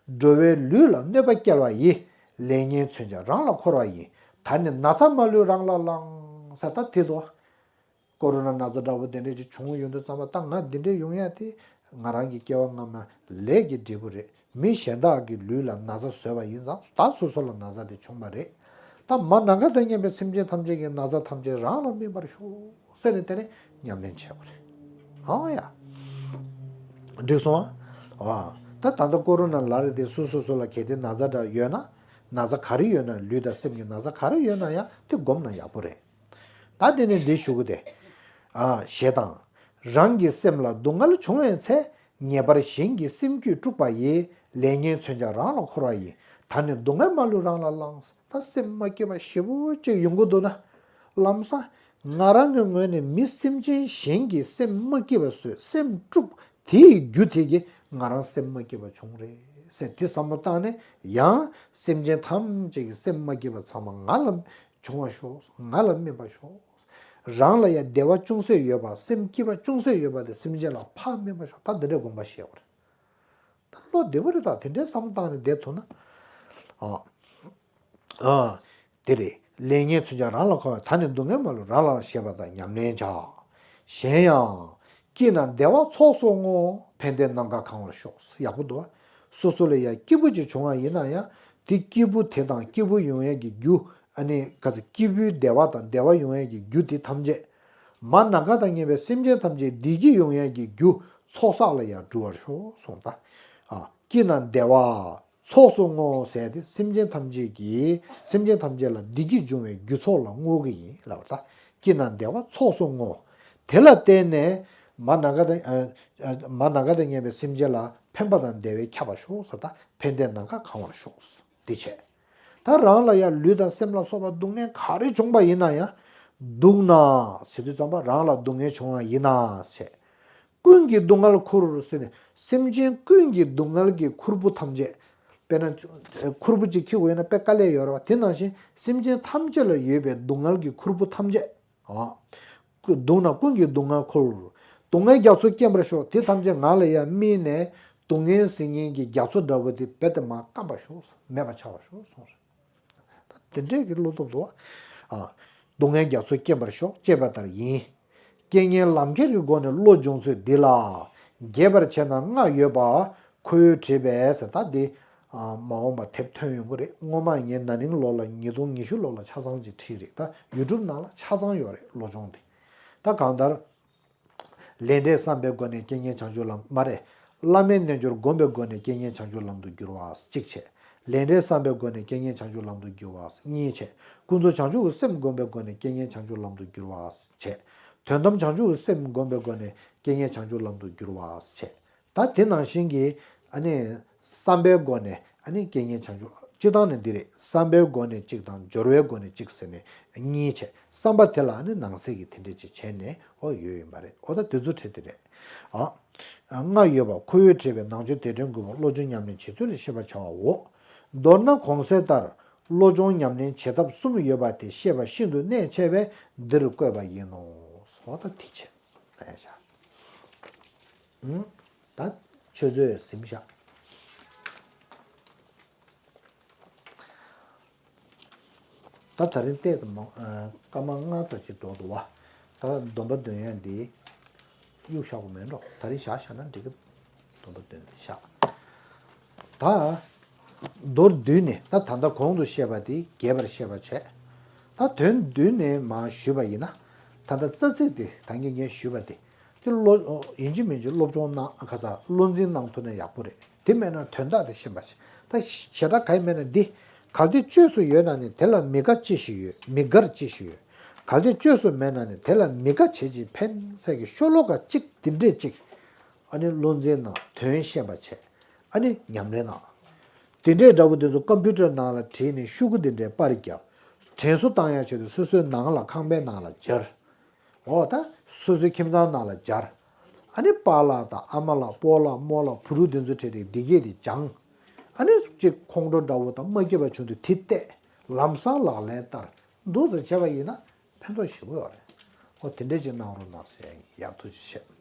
འགྲོ་བའི་ལུས་ལ་གནོད་པ་བསྐྱལ་བ་ཡི། ལས་ངན་མཚོན་བྱ་རང་ལ་འཁོར་བ་ཡིན། ད་ནི་ན་ཚ་མ་ལུས་རང་ལ་བླང་། ས་ད་དེ་དོ། ཀོ་རོ་ན་ན་ཚ་འདྲ་པོ་དེ་འདྲས་ཅིག་བྱུང་ཡོང་དུས་ཙམ་པ། ད་ང་འདི་འདྲས་ཡོང་ཡ་དེ་ང་རང་གི་སྐྱེ་བ་སྔ་མ་ལས་ཀྱི་འབྲས་བུ་རེད། མི་གཞན་དག་གི་ལུས་ལ་ན་ཚ་བཟོས་པ་ཡིན་ཙང་ད་སོ་སོ་ལ་ན་ཚ་དེ་བྱུང་བ་རེད། ད་མ་ནམ་མཁའ་དང་མཉམ་པའི་སེམས་ཅན་ཐམས་ཅད་ཀྱི་ན་ཚ་ཐམས་ཅད་རང་ལ་སྨིན་པར་ཤོག་ཟེར་ནས་དེ་ནས་ཉམས་ལེན་བྱེད་དགོས་རེད། ཨང་ཡ། འགྲིག་སོང་ཨ། ད་ད་ལྟ་ཀོ་རོ་ན་ལབ་རེད་དེ་སོ་སོ་སོ་ལ་གལ་ཏེ་ན་ཚ་འདྲ་ཡོད་ན། ན་ཚ་ག་རེ་ཡོད་ན་ལུས་དང་སེམས་ཀྱི་ན་ཚ་ག་རེ་ཡོད་ན་ཡང་དེ་སྒོམ་ན་ཡག་པོ་རེད། ད་དེ་ནས་འདི་ཞུ་གི་དེ། ཨ་ཞེས་དང་། རང་གི་སེམས་ལ་སྡུག་བསྔལ་བྱུང་བའི་ཚེ། ངེས་པར་གཞན་གྱི་སེམས་རྒྱུད་དཀྲུགས་པ་ཡིས། ལས་ངན་མཚོན་ཆ་རང་ལ་འཁོར་བ་ཡིན། ད་ནི་སྡུག་བསྔལ་མ་ལུས་རང་ལ་བླངས། ད་སེམས་མ་སྐྱིད་པ་ཞེ་པོ་ཅིག་ཡོང་གི་འདུག་ན། ལམ་སང་། ང་རང་གི་ངོས་ནས་མི་སེམས་ཅན་གཞན་གྱི་སེམས་མ་སྐྱིད་པ་བཟོས་སེམས་དཀྲུགས། དེའི་རྒྱུ་དེ་གིས་ང་རང་སེམས་མ་སྐྱིད་པ་བྱུང་རེད་ཟེར་དེ་བསམ་བློ་བཏང་ནས་ཡང་སེམས་ཅན་ཐམས་ཅད་ཀྱི་སེམས་མ་སྐྱིད་པ་ཚང་མ་ང་ལ་བྱུང་བ་ཤོག་ང་ལ་སྨིན་པ་ཤོག་རང་ལ་ཡང་བདེ་བ་ཅུང་ཟད་ཡོད་པ་སེམས་སྐྱིད་པ་ཅུང་ཟད་ཡོད་པ་དེ་སེམས་ཅན་ལ་ཕར་སྨིན་པ་ཤོག་ད་འདི་འདྲའི་དགོངས་པ་བཞེས་དགོས་རེད། ད་བློ་བདེ་པོ་རེད་ད་དེ་འདྲའི་བསམ་བློ་བཏང་ནས་བསྡད་ཐུབ་ན། ཨ། ཨ། དེ་རེད། ལས་ངན་མཚོན་ཆ་རང་ལ་འཁོར་བ་ད་ནི་སྡུག་བསྔལ་མ་ལུས་རང་ལ་ཞེས་པ་དང་ཉམས་ལེན་བྱ། གཞན་ཡང་། སྐྱིད་ན་བདེ་བ་ཚོགས་སུ་བསྔོ། ཕན་བདེས་ནམ་མཁའ་གང་བར་ཤོག་ཡག་པོ་འདུག་སོ་སོ་ལ་ཡང་སྐྱིད་པོ་ཅིག་བྱུང་བ་ཡིན་ན་ཡང་དེ་སྐྱིད་པོ་དེ་དང་སྐྱིད་པོ་ཡོང་ཡས་ཀྱི་རྒྱུ་ཨ་ནི་ག་ཚོད་སྐྱིད་པོའི་བདེ་བ་དང་བདེ་བ་ཡོང་ཡས་ཀྱི་རྒྱུ་དེ་ཐམས་ཅད། མ་ནམ་མཁའ་དང་མཉམ་པའི་སེམས་ཅན་ཐམས་ཅད་བདེ་སྐྱིད་ཡོང་ཡས་ཀྱི་རྒྱུ་ཚོགས་བསགས་ལ་ཡང་འགྲུབ་པར་ཤོག་གསུངས་ད། ཨ། སྐྱིད་ན་བདེ་བ། ཚོགས་སུ་བསྔོ་ཟེར་ཏེ་སེམས་ཅན་ཐམས་ཅད་ཀྱི་སེམས་ཅན་ཐམས་ཅད་ལ་བདེ་སྐྱིད་འབྱུང་བའི་རྒྱུ་ཚོགས་ལ་བསྔོ་གི་ཡིན་ལབ་པ་ད། སྐྱིད་ན་བདེ་བ་ཚོགས་སུ་བསྔོ། དེ་ལ་བརྟེན་ནས་མ་ནམ་མཁའ་དང་ཨ་ཨ་མ་ནམ་མཁའ་དང་མཉམ་པའི་སེམས་ཅན་ལ་ཕན་པ་དང་བདེ་བས་ཁྱབ་པར་ཤོག་ཟེར་ད་ཕན་བདེས་ནམ་མཁའ་གང་བར་ཤོག་འདི་བྱས། ད་རང་ལ་ཡང་ལུས་དང་སེམས་ལ་སོགས་པ་སྡུག་བསྔལ་ག་རེ་བྱུང་བ་ཡིན་ན་ཡང་། སྡུག་ན་ཟེར་དུས་ཙམ་པ་རང་ལ་སྡུག་བསྔལ་བྱུང་བ་ཡིན་ན་ཟེར། ཀུན་གྱིས་སྡུག་བསྔལ་ཁུར་ཟེར་ནས་སེམས་ཅན་ཀུན་གྱི་སྡུག་བསྔལ་གྱི་ཁུར་པོ་ཐམས་ཅད། དཔེར་ན་ཁུར་པོ་གཅིག་འཁྱེར་དགོས་ན་དཔེ་དཀའ་ལས་ཡོད་རེད་བ། དེ་ནང་བཞིན་སེམས་ཅན་ཐམས་ཅད་ལ་ཡོད་པའི་སྡུག་བསྔལ་གྱི་ཁུར་པོ་ཐམས་ཅད། ཨ། སྡུག་ན་ཀུན་གྱིས་སྡུག་བསྔལ་ཁུར། སྡུག་བསྔལ་རྒྱ་མཚོ་སྐེམ་པར་ཤོག་དེ་ཐམས་ཅད་ང་ལ་ཡང་སྨིན་ནས་སྡུག་བསྔལ་ཟེར་མཁན་གྱི་རྒྱ་མཚོ་འདྲ་བོ་དེ་རྦད་དེ་མར་སྐམ་པར་ཤོག་མེད་པར་ཆགས་པར་ཤོག་གསུངས་རེད། ད་དེ་འདྲས་ཀྱི་བློ་སྟོབས་འདུག་ཨ། སྡུག་བསྔལ་རྒྱ་མཚོ་སྐེམ་པར་ཤོག་ཅེས་པ་ལྟར་ཡིན། རྐྱེན་ངན་ལམ་ཁྱེར་གྱི་སྒོ་ནས་བློ་སྦྱོང་ཚུལ་འདི་ལ། རྒྱས་པར་བྱས་ན་ལྔ་ཡོད་པ། ཁོ་བོས་བྲིས་པས་ཟེར་ད་འདི། ཨ། མ་འོངས་པ་དེབ་ཐོན་ཡོང་གི་རེད། སྔོན་མ་ངས་ན་ནིང་ལོ་ལ་ཉིས་སྟོང་ཉི་ཤུ་ལོ་ལ་ཆ་ཚང་ཅིག་བྲིས་རེད། ད་ཡུ་ཊུབ་ནང་ལ་ཆ་ཚང་ཡོད་རེད་བློ་སྦྱོང་འདི། ད་གང་ལྟར། ལས་འབྲས་བསམ་པའི་སྒོ་ནས་རྐྱེན་ངན་བྱང་ཆུབ་ལམ་མ་རེད། བླ་མའི་རྣལ་འབྱོར་བསྒོམ་པའི་སྒོ་ནས་རྐྱེན་ངན་བྱང་ཆུབ་ལམ་དུ་བསྒྱུར་བ་གཅིག་བྱས། ལས་འབྲས་བསམ་པའི་སྒོ་ནས་རྐྱེན་ངན་བྱང་ཆུབ་ལམ་དུ་བསྒྱུར་བ་གཉིས་བྱས། ཀུན་རྫོབ་བྱང་ཆུབ་ཀྱི་སེམས་བསྒོམ་པའི་སྒོ་ནས་རྐྱེན་ངན་བྱང་ཆུབ་ལམ་དུ་བསྒྱུར་བ་བྱས། དོན་དམ་བྱང་ཆུབ་ཀྱི་སེམས་བསྒོམ་པའི་སྒོ་ནས་རྐྱེན་ངན་བྱང་ཆུབ་ལམ་དུ་བསྒྱུར་བ་བྱས། ད་དེ་ནང་བཞིན་གྱི་ཨ་ནི་བསམ་པའི་སྒོ་ནས་ཨ་ནི་རྐྱེན་ངན་བྱང་ཆུབ་སྤྱི་བཏང་ནི་འདི་རེད། བསམ་པའི་སྒོ་ནས་གཅིག་དང་སྦྱོར་བའི་སྒོ་ནས་གཅིག་ཟེར་ནས་གཉིས་བྱས། བསམ་པ་དེ་ལ་ཨ་ནི་ནང་གསེས་ཀྱི་དེ་འདྲས་ཅིག་བྱས་ནས་ཨོ་ཡོད་ཡིན་པ་རེད། ཨོ་ད་དེ་ཚོ་བྲིས་དེ་རེད། ཨ། ལྔ་ཡོད་པ་ཁོ་བོས་བྲིས་པའི་ནང་ཆོས་དེ་དོན་དགུ་པ་བློ་སྦྱོང་ཉམས་ལེན་བྱེད་ཚུལ་ལ་བཤད་པར་བྱའོ། མདོར་ན་གོང་གསལ་ལྟར་བློ་སྦྱོང་ཉམས་ལེན་བྱེད་ཐབས་གསུམ་ཡོད་པ་དེ་བཤད་པ་ཤིན་ཏུ་གནད་ཆེ་བས་འདིར་བཀོད་པ་ཡིན་ནོ། ཨོ་ད་དེ་བྱས། ད་ཆོས་ཚོད་ཟིན་བཞག་ད་ད་རིང་ཏོག་ཙམ་མང་། སྐར་མ་ལྔ་ཙམ་ཅིག་འགྲོ་འདུག་བ། ད་སྡོམ་པ་འདོན་ཡ་འདི་གཡུག་བཞག་པ་མེད་འགྲོ། ད་རིང་བཞག་བཞག་ན་འགྲིག་གི། སྡོམ་པ་འདོན་ཏེ་བཞག་ད་མདོར་བསྡུས་ནས་ད་ད་ལྟ་གོང་དུ་བཤད་པ་དེ་རྒྱས་པར་བཤད་པ་བྱས། ད་དོན་བསྡུས་ནས་མར་ཞུས་པ་ཡིན་ན། ད་ལྟ་རྩ་ཚིག་དེ་ད་གིན་ངས་ཞུས་པ་དེ། དེ་བློ་ཡིན་གཅིག་མིན་གཅིག་སློབ་སྦྱོང་གནང་ཁ་ཚ་བློ་འཛིན་གནང་ཐུབ་ན་ཡག་པོ་རེད། དེ་མེད་ན་དོན་དག་དེ་ཤེས་པ་བྱེད། ད་ཞེ་དྲག་ག་ཡི་མེད་ན་འདི། གལ་ཏེ་བཅོས་སུ་ཡོད་ན་ནི་དེ་ལ་མི་དགའ་ཅི་ཞིག་ཡོད། མི་དགར་ཅི་ཞིག་ཡོད། གལ་ཏེ་བཅོས་སུ་མེད་ན་ནི་དེ་ལ་མི་དགའ་བྱེད་ཅིང་ཕན་ཚེ་གི་ཤོ་ལོ་ཀ་གཅིག་དེ་འདྲས་གཅིག་ཨ་ནི་བློ་འཛིན་གནང་དོན་ཤེས་པ་བྱེད། ཨ་ནི་ཉམས་ལེན་གནང་། དེ་འདྲས་འདྲ་པོ་དེ་ཚོ་ཀམ་པུ་ཊར་ནང་ལ་བྲིས་ནས་ཤོག་གུ་དེ་འདྲས་པར་བརྒྱབ། དྲན་གསོ་བཏང་ཡ་ཆེད་དུ་སོ་སོའི་ནང་ལ་ཁང་པའི་ནང་ལ་སྦྱར། འོ་ད་སོ་སོའི་ཁྱིམ་ཚང་ནང་ལ་སྦྱར། ཨ་ནི་པཱ་ལགས་དང་ཨ་མ་ལགས་སྤོ་ལགས་རྨོ་ལགས་བུ་ཕྲུག་དེ་ཚོ་ཁྲིད་དེ་འདི་སྐད་དེ་སྦྱང་། ཨ་ནི་གཅིག་ཁོང་ཁྲོ་འདྲ་བོ་དང་མ་སྐྱིད་པ་བྱུང་དུས་དེ་བལྟས། ལམ་སང་ལག་ལེན་བསྟར། འདུག་ཙམ་བྱས་པ་ཡིན་ན་ཕན་ཐོགས་ཞེ་པོ་ཡོད་རེད། འོ་དེ་འདྲས་ཅིག་གནང་རོགས་གནང་ཟེར་ཡ་ཡག་ཐུགས་རྗེ་ཆེ།